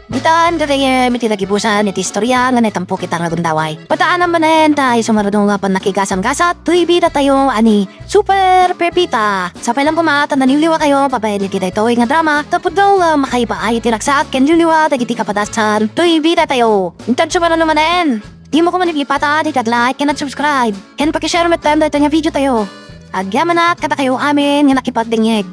Ditan, gagayyem, iti nagibusan iti istoria nga naitampok ita nga gundaway. Padaanam manen ta isu ngarud nga pannakigasam-gasat, toy bidatayo a ni Super Pepita. Sapay lang koma ta naliwliwatayo babaen iti daytoy nga drama, ta pudno nga makaipaay iti ragsak ken liwliwa dagiti kapadasan, toy bidatayo. Intan sumaruno manen. Dimo koma maglipatan iti ag-like ken ag-subscribe ken pakishare met tayo daytoy nga video tayo. Agyamanak kadakayo amin nga nakipagdengngeg.